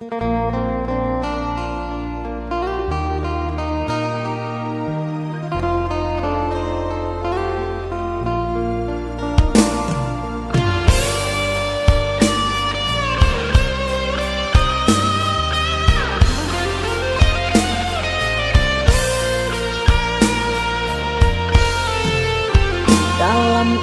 Dalam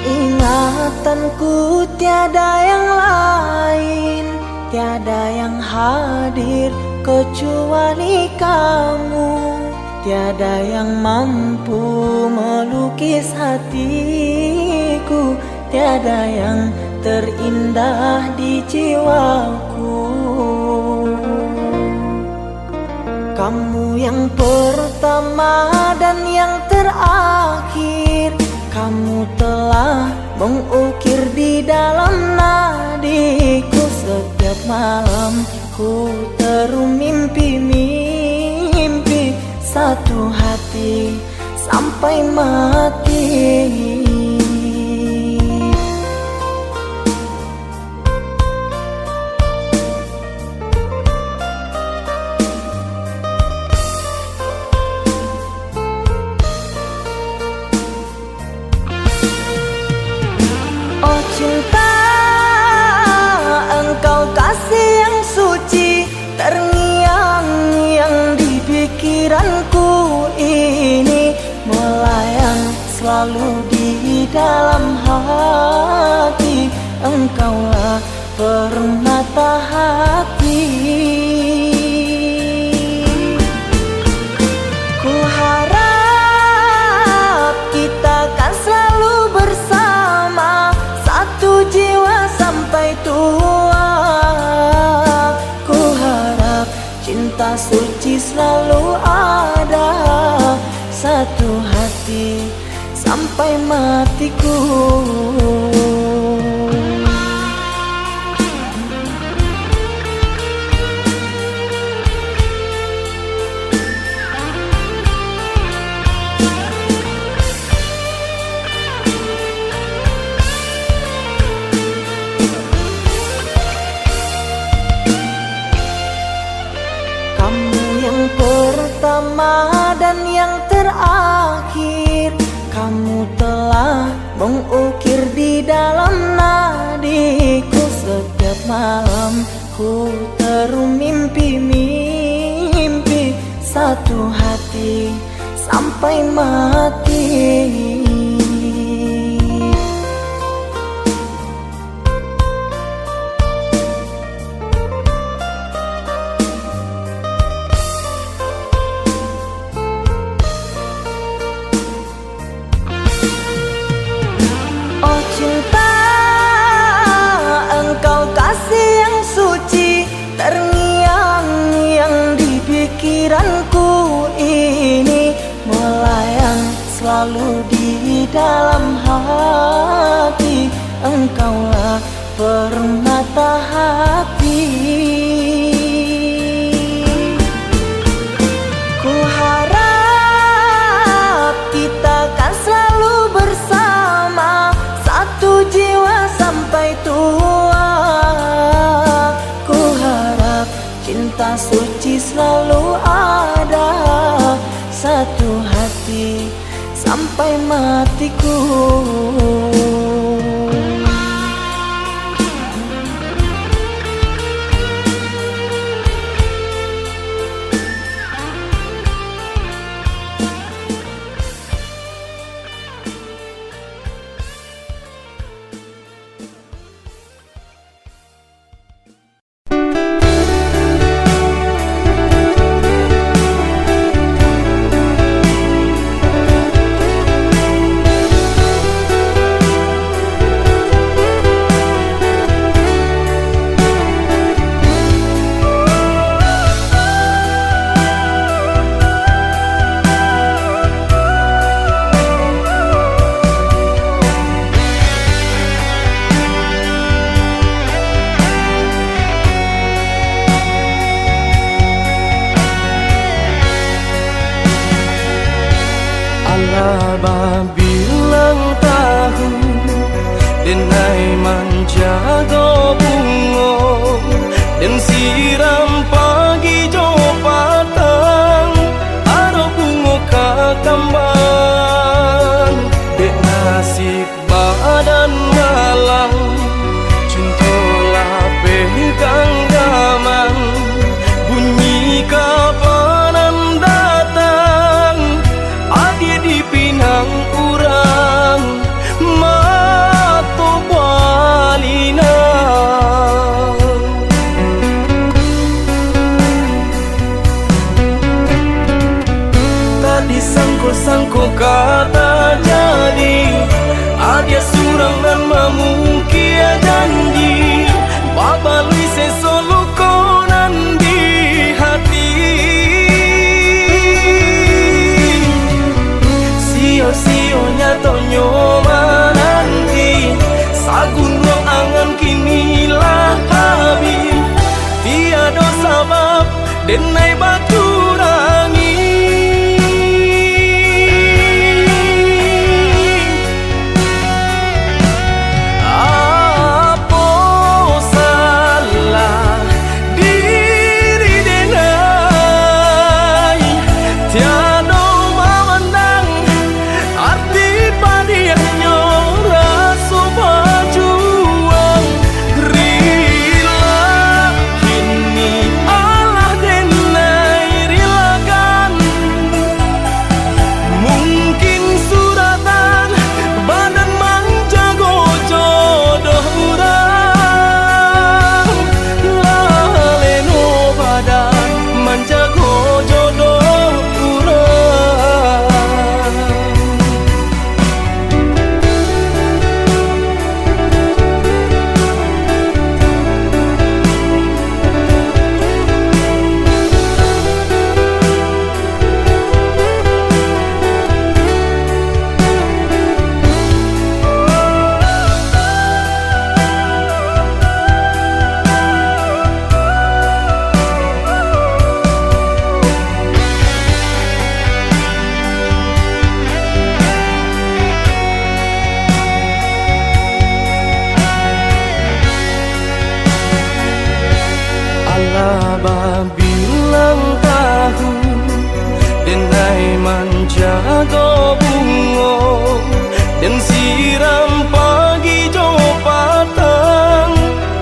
ingatanku tiada yang lain, tiada yang hadir kecuali kamu, tiada yang mampu melukis hatiku, tiada yang terindah di jiwaku. Kamu yang pertama dan yang terakhir, kamu telah mengukir di dalam nadiku. Setiap malam ku terumimpi-mimpi, satu hati sampai mati. Oh cinta, engkau kasih yang suci, terngiang-ngiang di pikiranku ini, melayang selalu di dalam hati. Engkaulah permata hati. Ku harap kita kan selalu bersama, satu jiwa sampai tua. Ku harap cinta suci selalu ada, satu hati sampai matiku. Kamu yang pertama dan yang terakhir, kamu telah mengukir di dalam nadiku. Setiap malam ku terumimpi-mimpi, satu hati sampai mati. Oh cinta, engkau kasih yang suci, terngiang-ngiang di pikiranku ini, melayang selalu di dalam hati. Engkaulah permata hati. Ku harap kita kan selalu bersama, satu jiwa sampai tua. Ku harap cinta suci selalu ada, satu hati sampai matiku. Alah babilang tahun, den ai manjago bungo, den siram Nasib badan malang, cinto lapeh ganggaman, bunyi kapanan datang, adiak dipinang urang, mato balinang. Tak disangko-sangko ka tajadi, adiak surang nan mamungkia janji, babaluih seso luko nan di hati. Sio-sio nyatonyo mananti, sagunduang angan kini lah habih. Tiado sabab denai bacurangi. Apo salah diri denai, tiado mamandang arti padiahnyo raso bajuang. Rila kini alah denai rilakan. Mungkin suratan badan manjago jodoh urang, laleno badan manjago jodoh urang. Alah babilang tahun, denai manjago bungo, den siram pagi jo patang,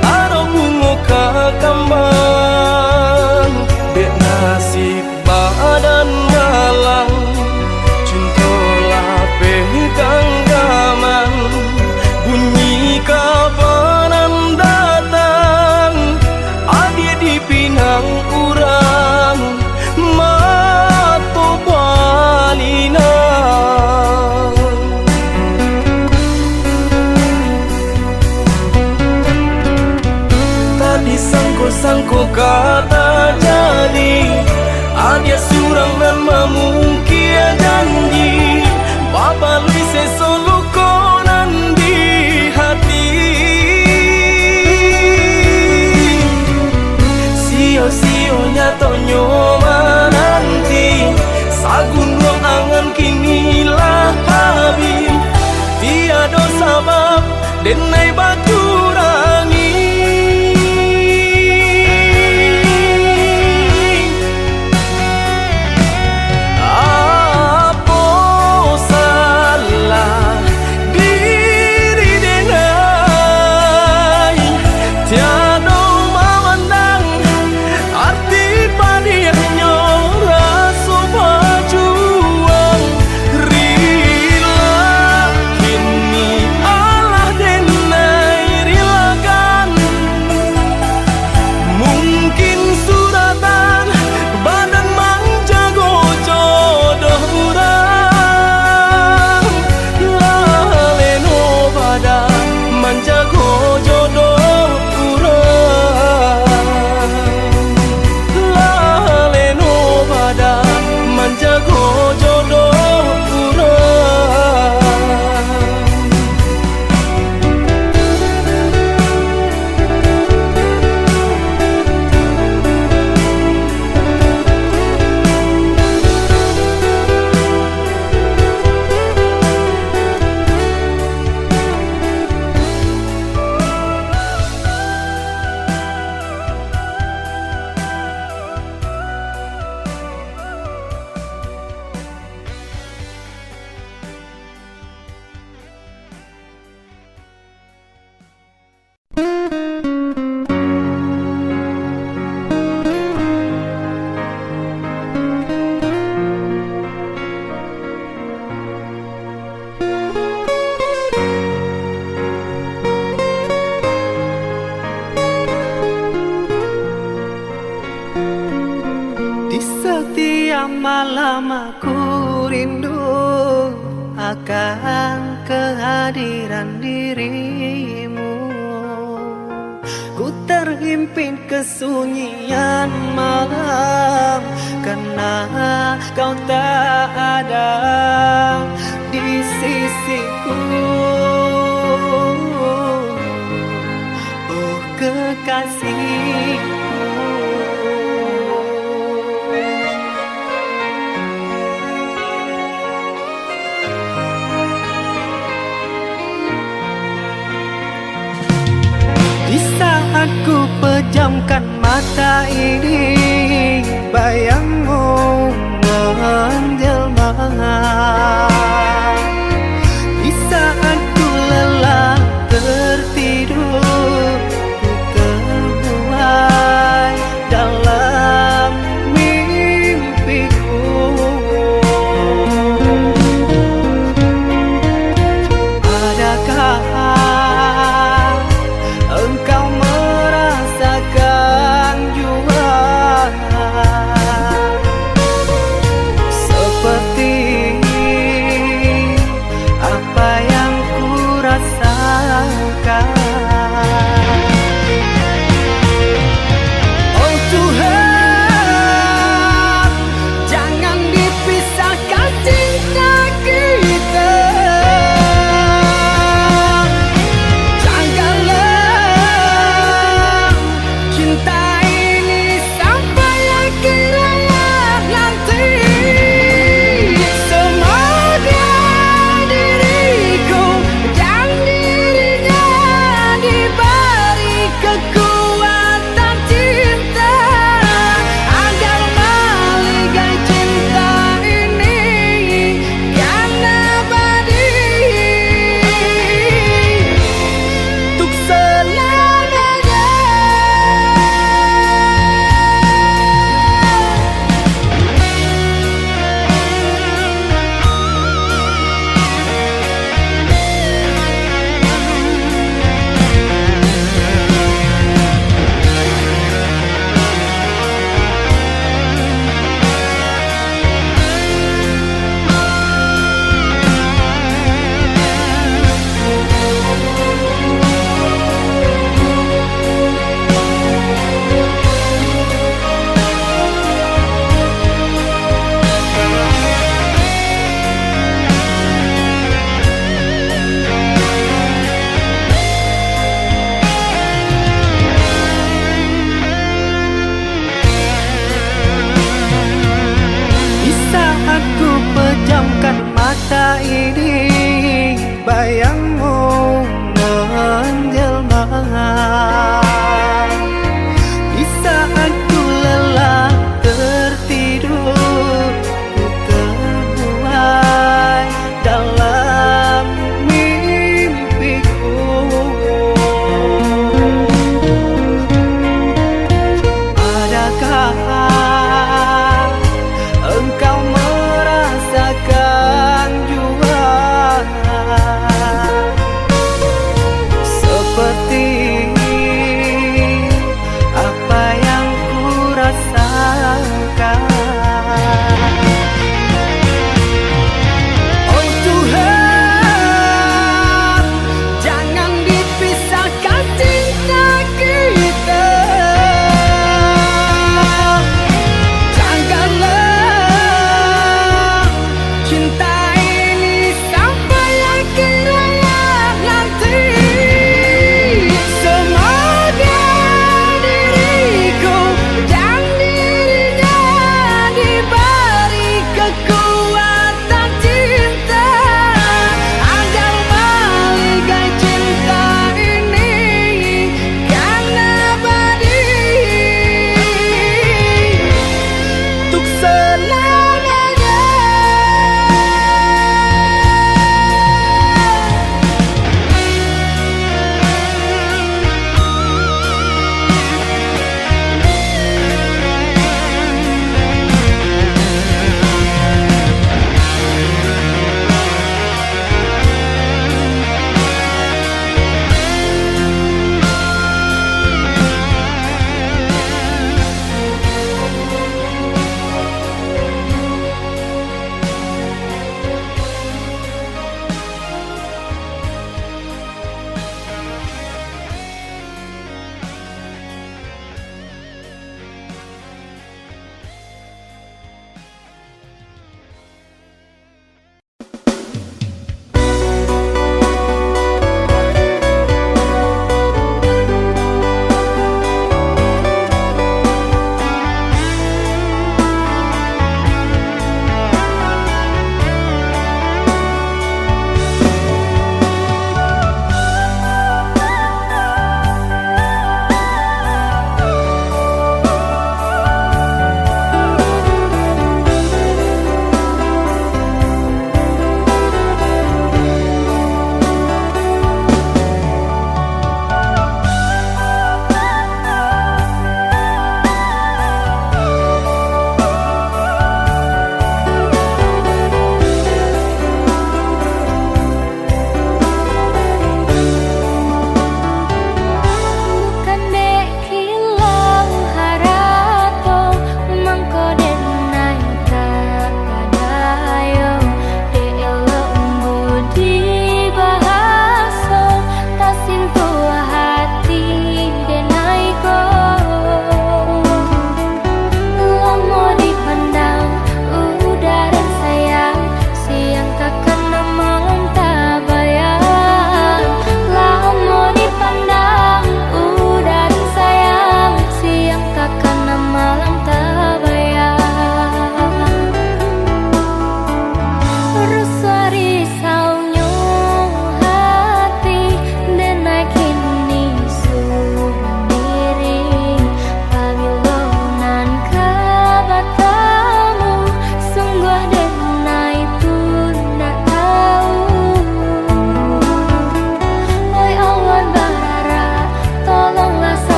arok bungo ka kambang. Dek nasib badan malang, cinto lapeh ganggaman, bunyi kapanan datang, adiak dipinang urang, mato balinang. Tak disangko-sangko ka tajadi, adiak surang nan mamungkia janji, babaluih seso luko nan di hati. Sio-sio nyatonyo mananti, sagunduang angan kini lah habih. Tiado sabab denai bacurangi. Apo salah diri denai, tiado mamandang arti padiahnyo raso bajuang. Rila kini alah denai Malam aku rindu akan kehadiran dirimu. Ku terhimpit kesunyian malam, karena kau tak ada di sisiku. Oh, kekasihku. Di saat ku pejamkan mata ini, bayangmu menjelma. Di saat ku lelah tertidur, ku terbuai dalam mimpiku. Adakah engkau merasakan jua seperti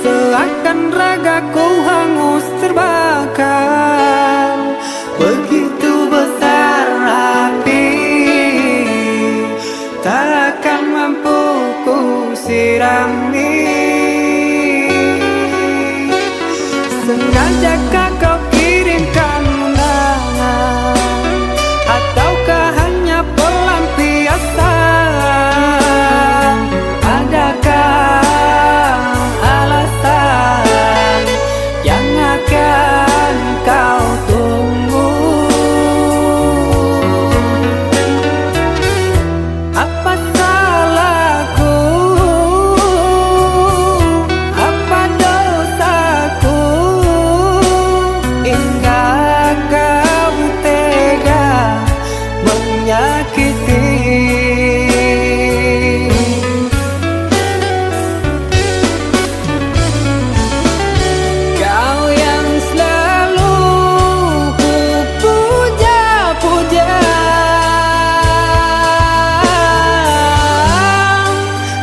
Seakan ragaku hangus terbakar, begitu besar api, takkan mampu ku sirami. Sengajak kau kirimkan undangan, ataukah hanya pelampiasan? Adakah alasan yang akan kau tunggu? Apa salahku? Apa dosaku? Hingga kau tega menyakiti. Kau yang selalu ku puja-puja,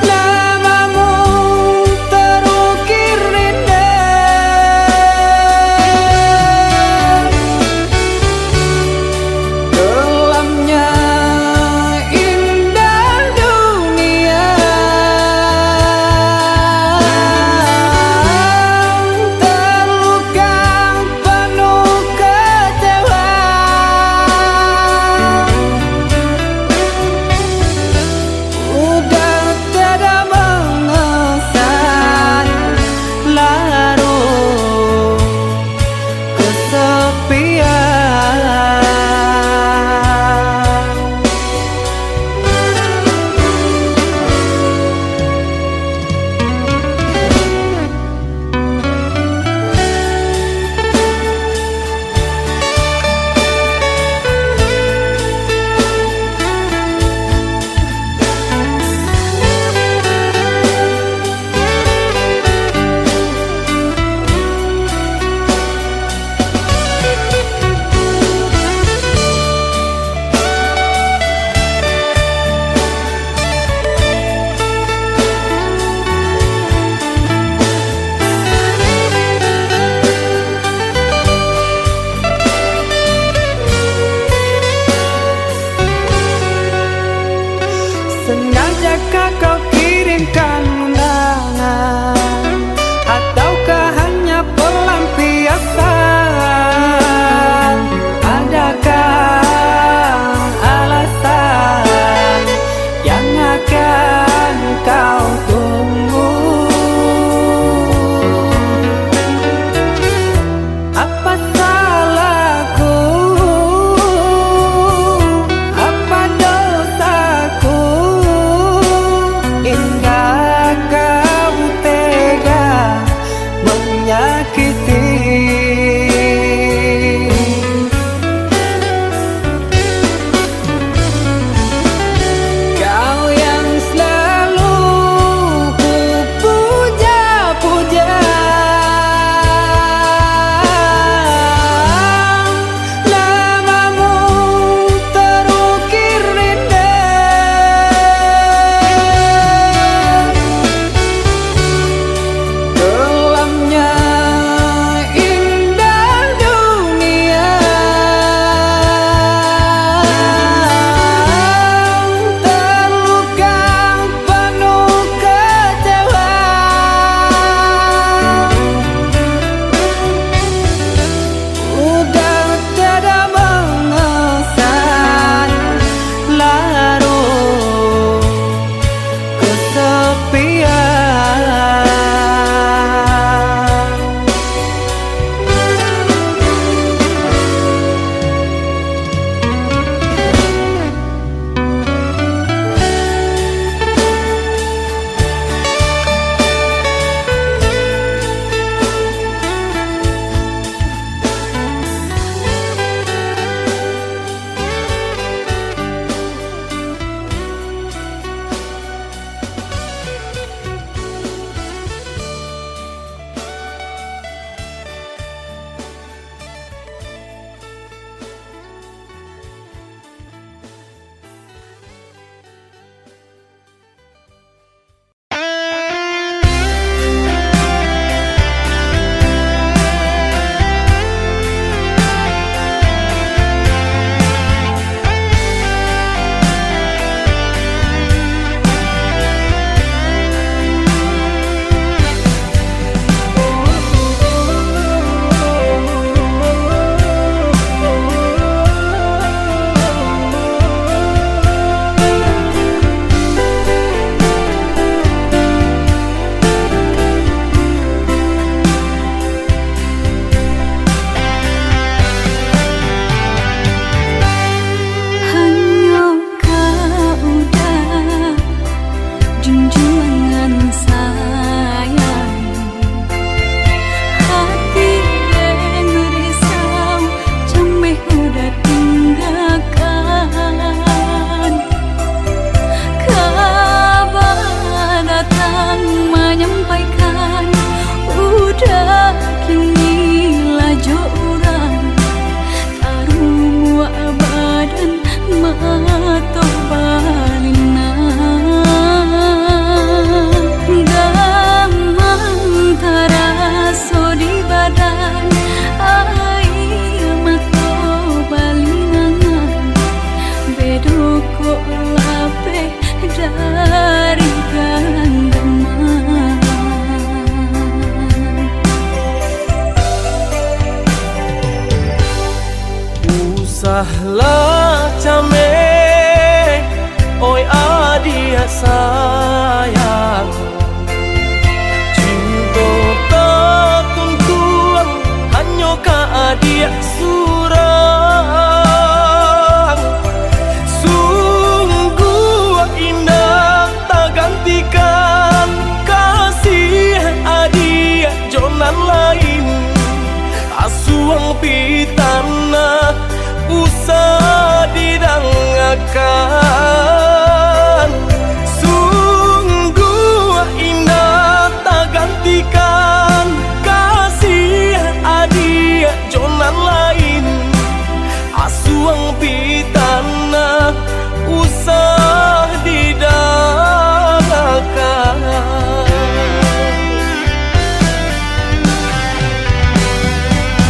namamu terukir indah. Kelamnya indah dunia, terluka penuh kecewa. Udah tiada mengesan, larut kesepian. Sengajak kau kirimkan undangan, ataukah hanya pelampiasan? Adakah alasan yang akan kau tunggu? Apa salahku? Apa dosaku? Hingga kau tega menyakiti. Kau yang selalu ku puja-puja, namamu terukir indah. Kelamnya Lah cameh, oi adiak sayang, cinto tatuntuang hanyo ka adiak surang. Sungguah indak tagantikan kasih adiak jo nan lain. Asuang pitanah usah didangakan. Sungguah indak tagantikan kasih adiak jo nan lain. Asuang pitanah usah didangakan.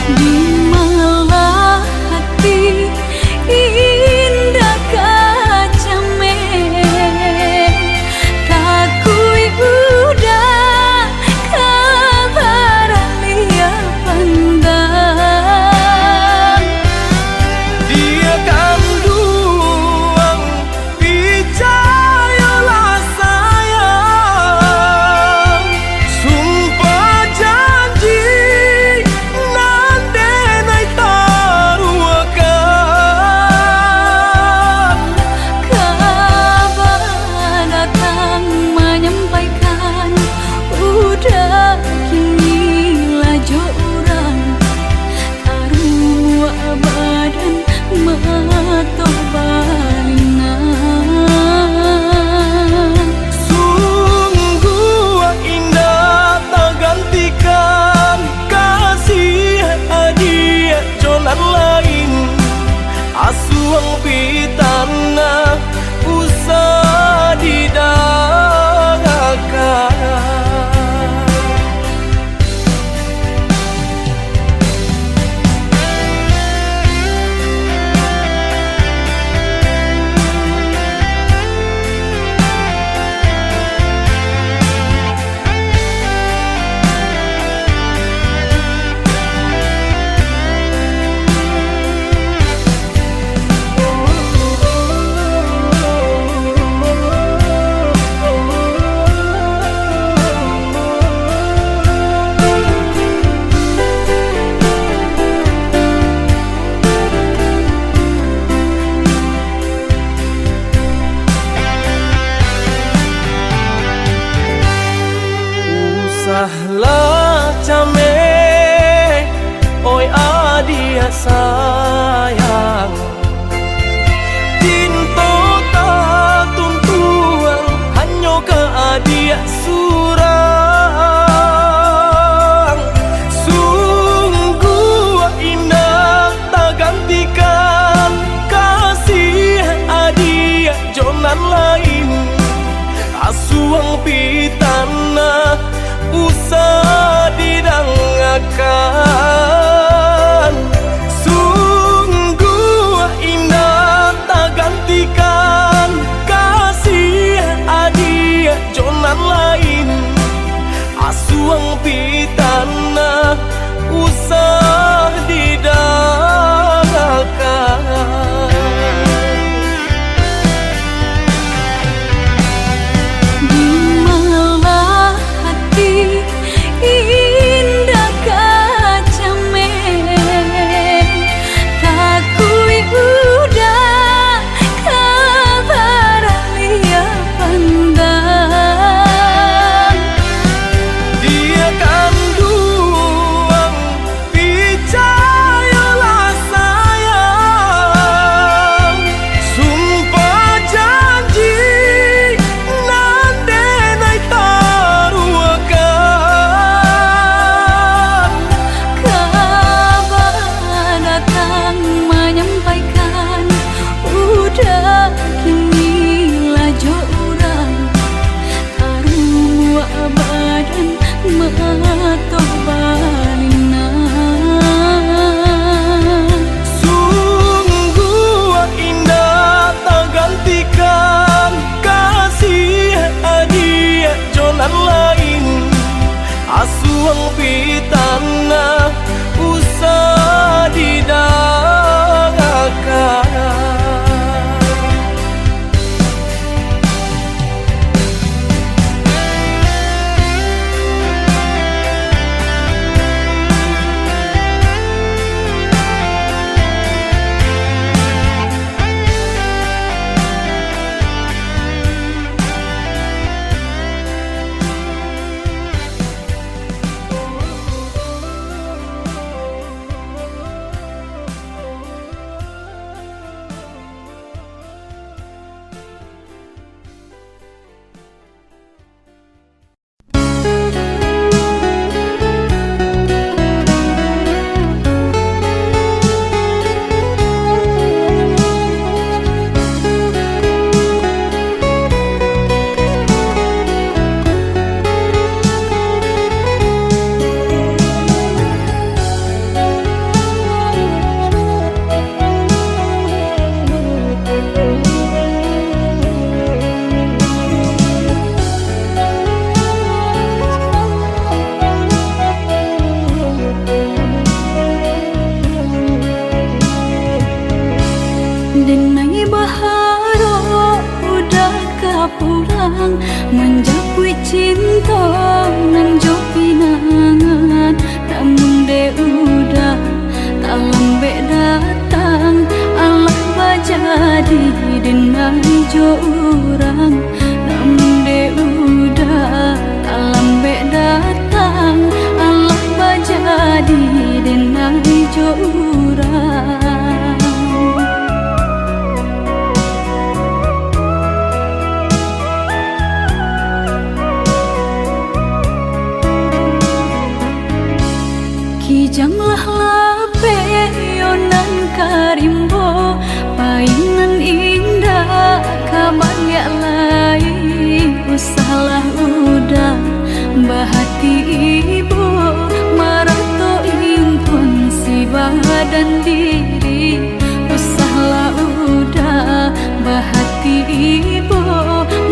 Di malah hati indak ka cameh, takuik udah ka baraliah pandang. Diak kanduang, picayolah sayang, sumpah janji nan denai taruahkan. Kaba datang manyampaikan, udah kini lah jo urang. Taruah badan matoh balingan. Sungguah indak tagantikan kasih adiak jo nan lain. Asuang pitanah usah didangakan. Usahlah cameh, oi adiak sayang. Cinto tatuntuang hanyo ka adiak surang. Sungguah indak tagantikan kasih adiak jo nan lain. Asuang pitanah usah didangakan. Su- Manjapuik cinto nan jo pinangan, namun dek uda talambek datang, alah bajadi den ai jo urang. Namun dek uda talambek datang, alah bajadi den ai jo urang. Kijang lah lapeh yo nan ka rimbo, payi nan indak ka baliak lai. Usahlah uda bahati ibo, marato intuan si badan diri. Usahlah uda bahati ibo,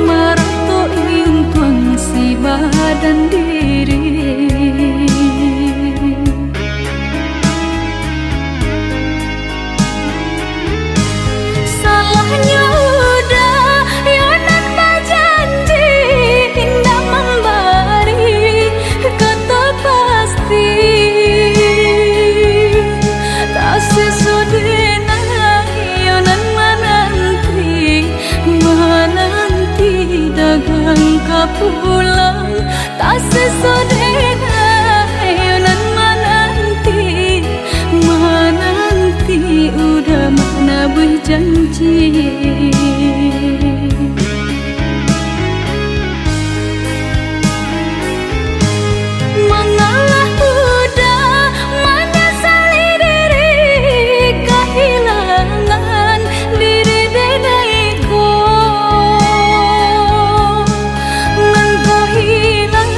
marato intuan si badan diri. Salahnyo uda yo nan bajanji indak mambari kato pasti. Taseso den ai yo nan mananti, mananti dagang ka pulang. Taseso den ai yo nan mananti, mananti uda manabuih janji. Mangalah uda manyasali diri, kahilangan diri den ai ko. Nan ko hilang,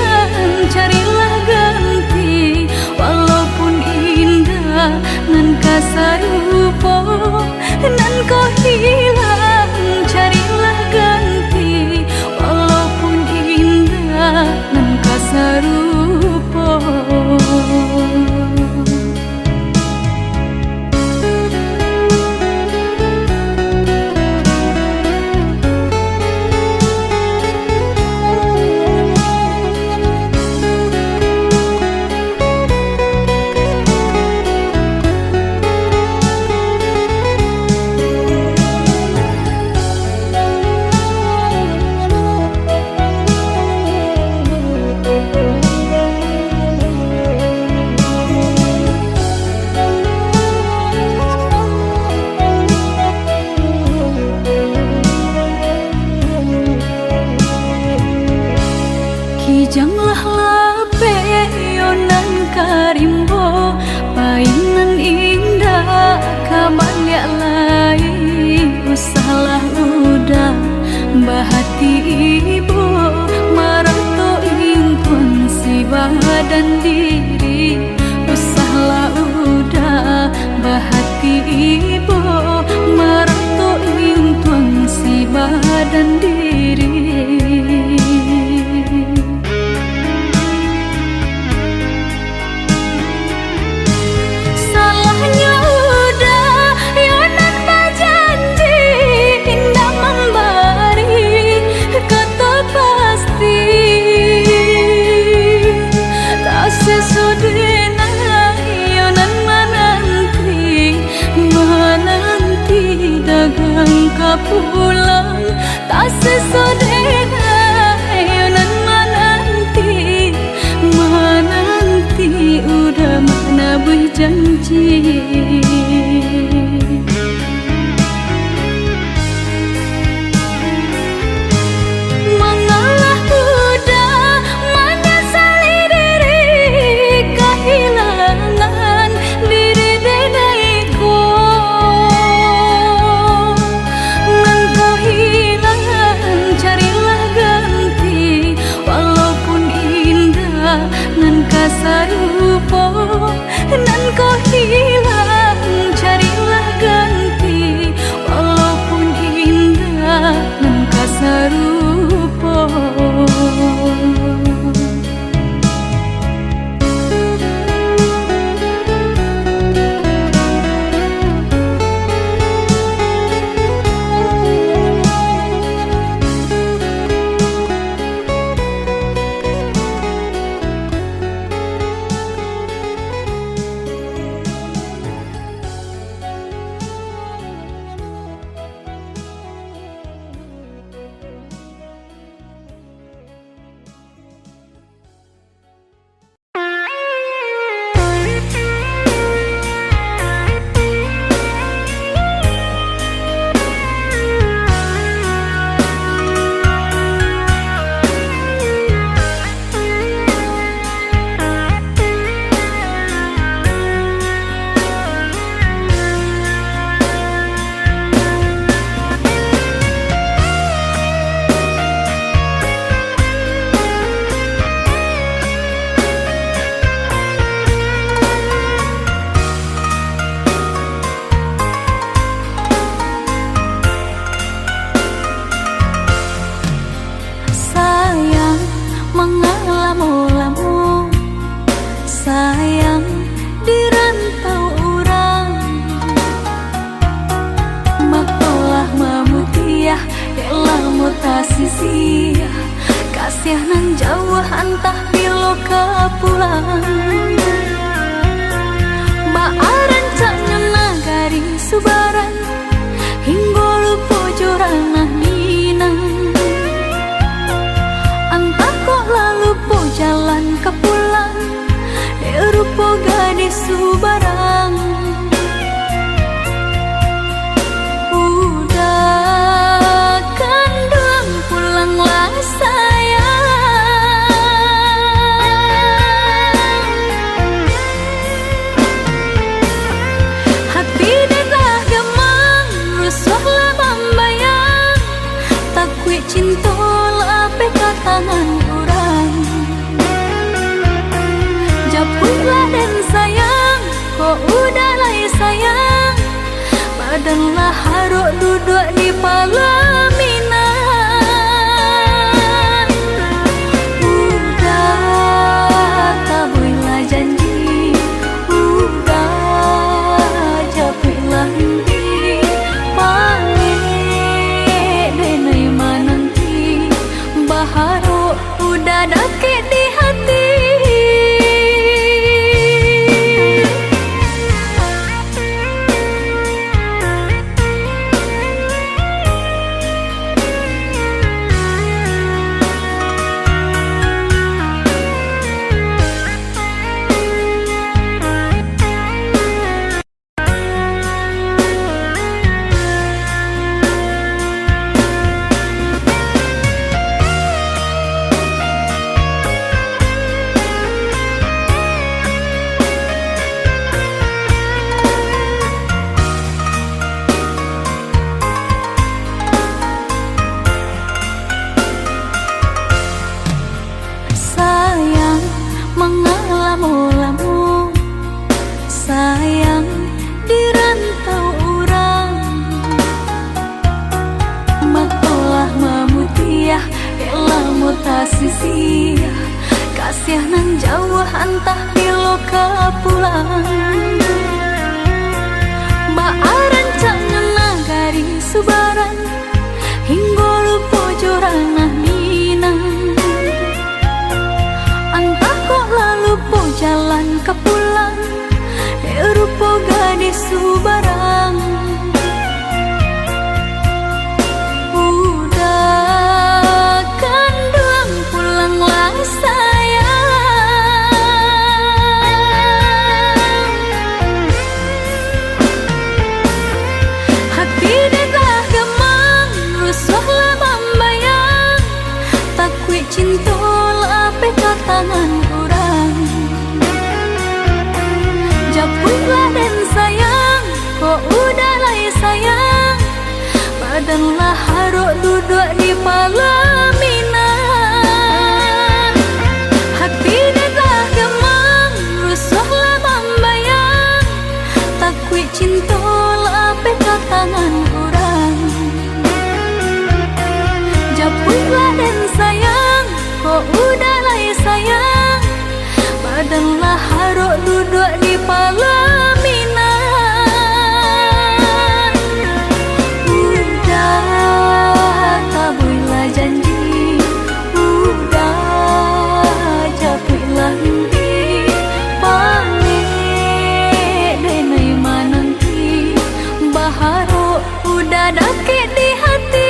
carilah ganti, walaupun indak nan ka sarupo. Nan ko hilang, carilah ganti, walaupun indak nan ka sarupo. Kijanglah lapeh yo nan ka rimbo, payi nan indak ka baliak lai. Usahlah uda bahati ibo, marato intuan si badan diri. Usahlah uda bahati ibo, marato intuan si badan diri. Salahnyo uda yo nan bajanji indak mambari kato pasti. Taseso den ai yo nan mananti, mananti dagang ka pulang. Taseso den ai yo nan mananti, mananti uda manabuih janji. Mangalah uda manyasali diri, kahilangan diri den ai ko. Nan ko hilang, carilah ganti, walaupun indak nan ka sarupo. Nan ko hilang, barang. Uda kanduang pulanglah sayang. Hati den lah gamang, rusuah lah mambayang, takuik cinto lapeh ka tangan urang. Japuiklah den sayang, kok uda lai sayang, badan lah harok duduak di palaminan. Uda tabuihlah janji, uda japuiklah inti, pangek den ai mananti, baharok uda dakek di hati. Sayang, manga lamo-lamo, sayang, di rantau urang. Mato lah mamutiah, dek lamo tasisiah, kasiah nan jauah antah bilo ka pulang. Baa rancak nan nagari subaran, hinggo lupo jo ranah Minang. Antah kok lah lupo jalan ka pulang, dek rupo gadih subarang. Uda kanduang pulanglah sayang. Hati den lah gamang, rusuah lah mambayang, takuik cinto lapeh ka tangan urang. Japuiklah den sayang, kok uda lai sayang, badan lah harok duduak di palaminan. Hati den lah gamang, rusuah lah mambayang, takuik cinto lapeh ka tangan urang. Japuiklah den sayang, kok uda lai sayang, badan lah harok duduak di palaminan. Uda tabuihlah janji, uda japuiklah inti, pangek den ai mananti, baharok uda dakek di hati.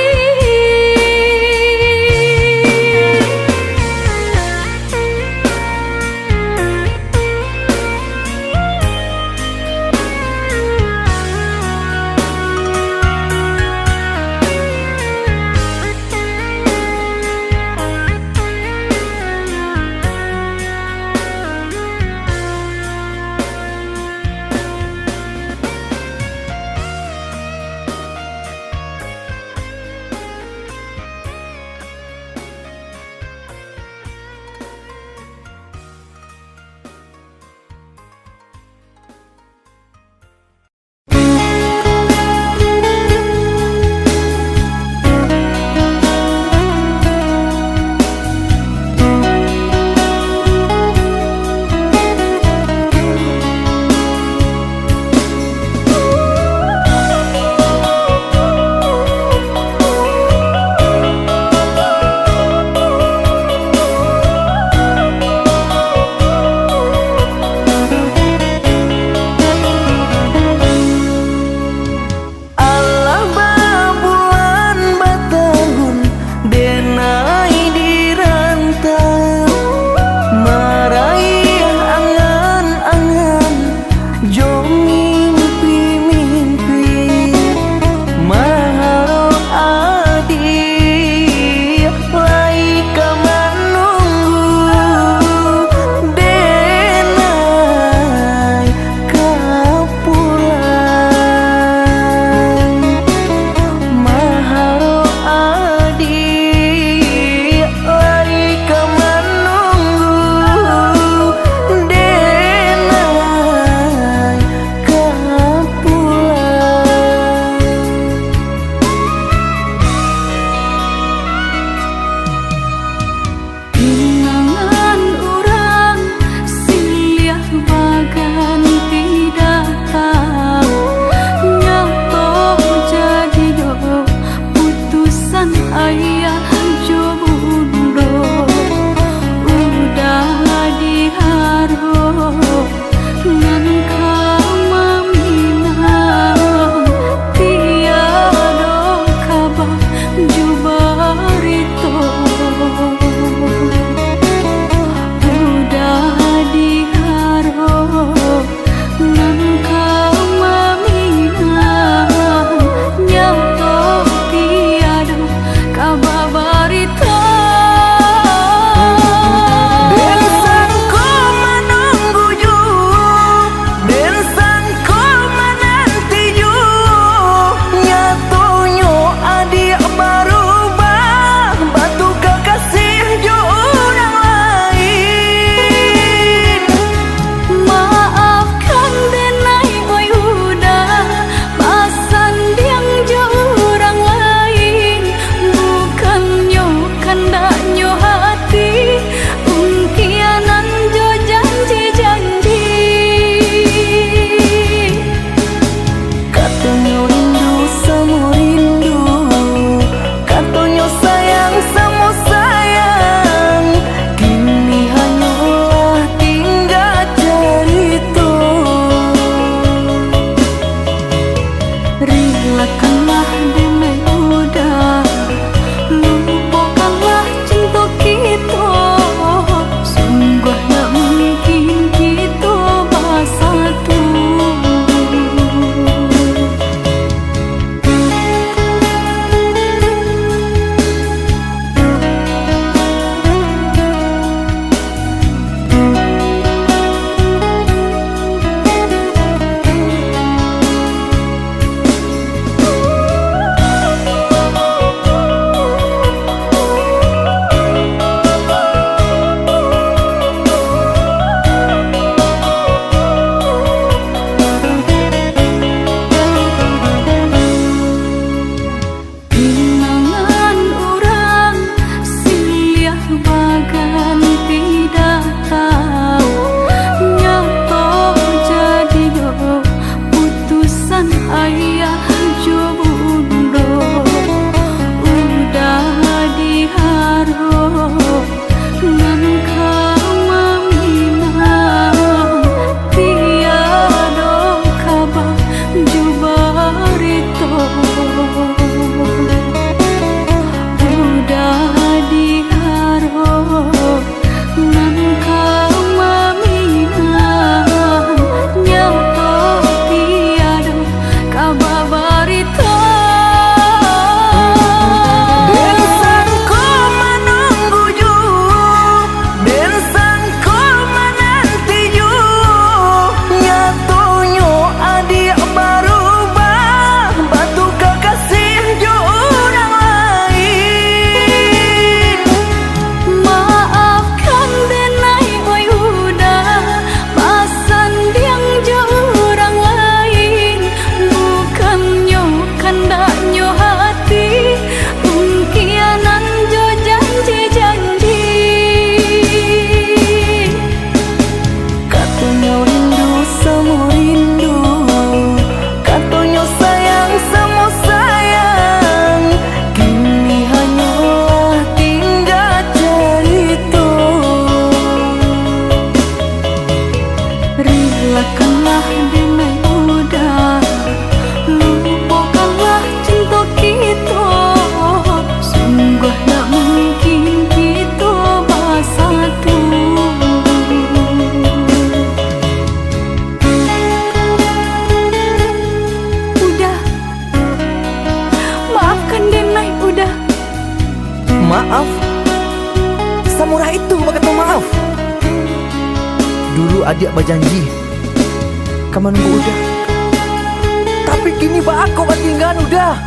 Lupakanlah denai Uda, lupakanlah cinta kita. Sungguh tak mungkin kita bersatu. Uda, maafkan denai Uda. Maaf? Samurah itu bakato maaf? Dulu adiak bajanji ka manunggu Uda. Tapi kini baa kok batinggaan Uda?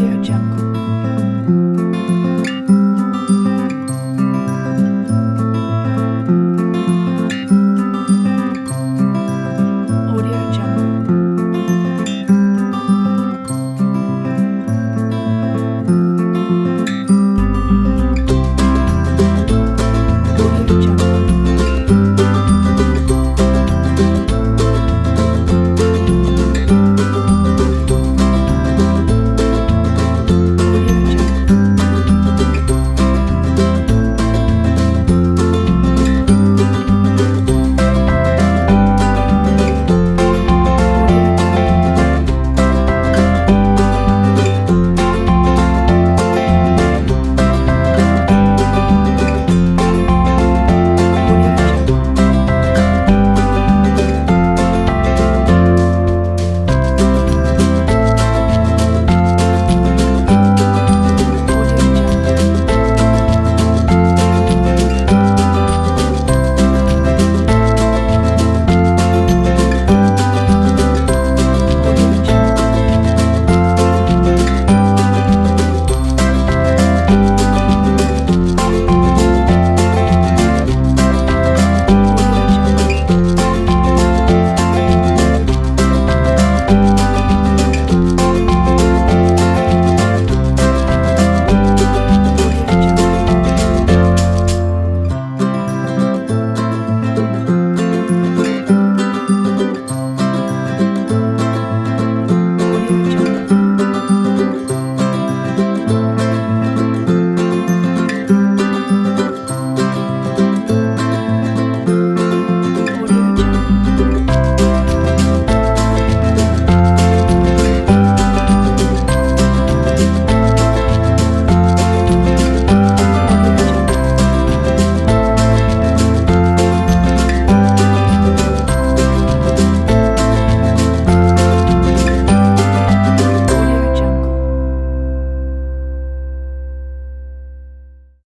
Yo, jangko.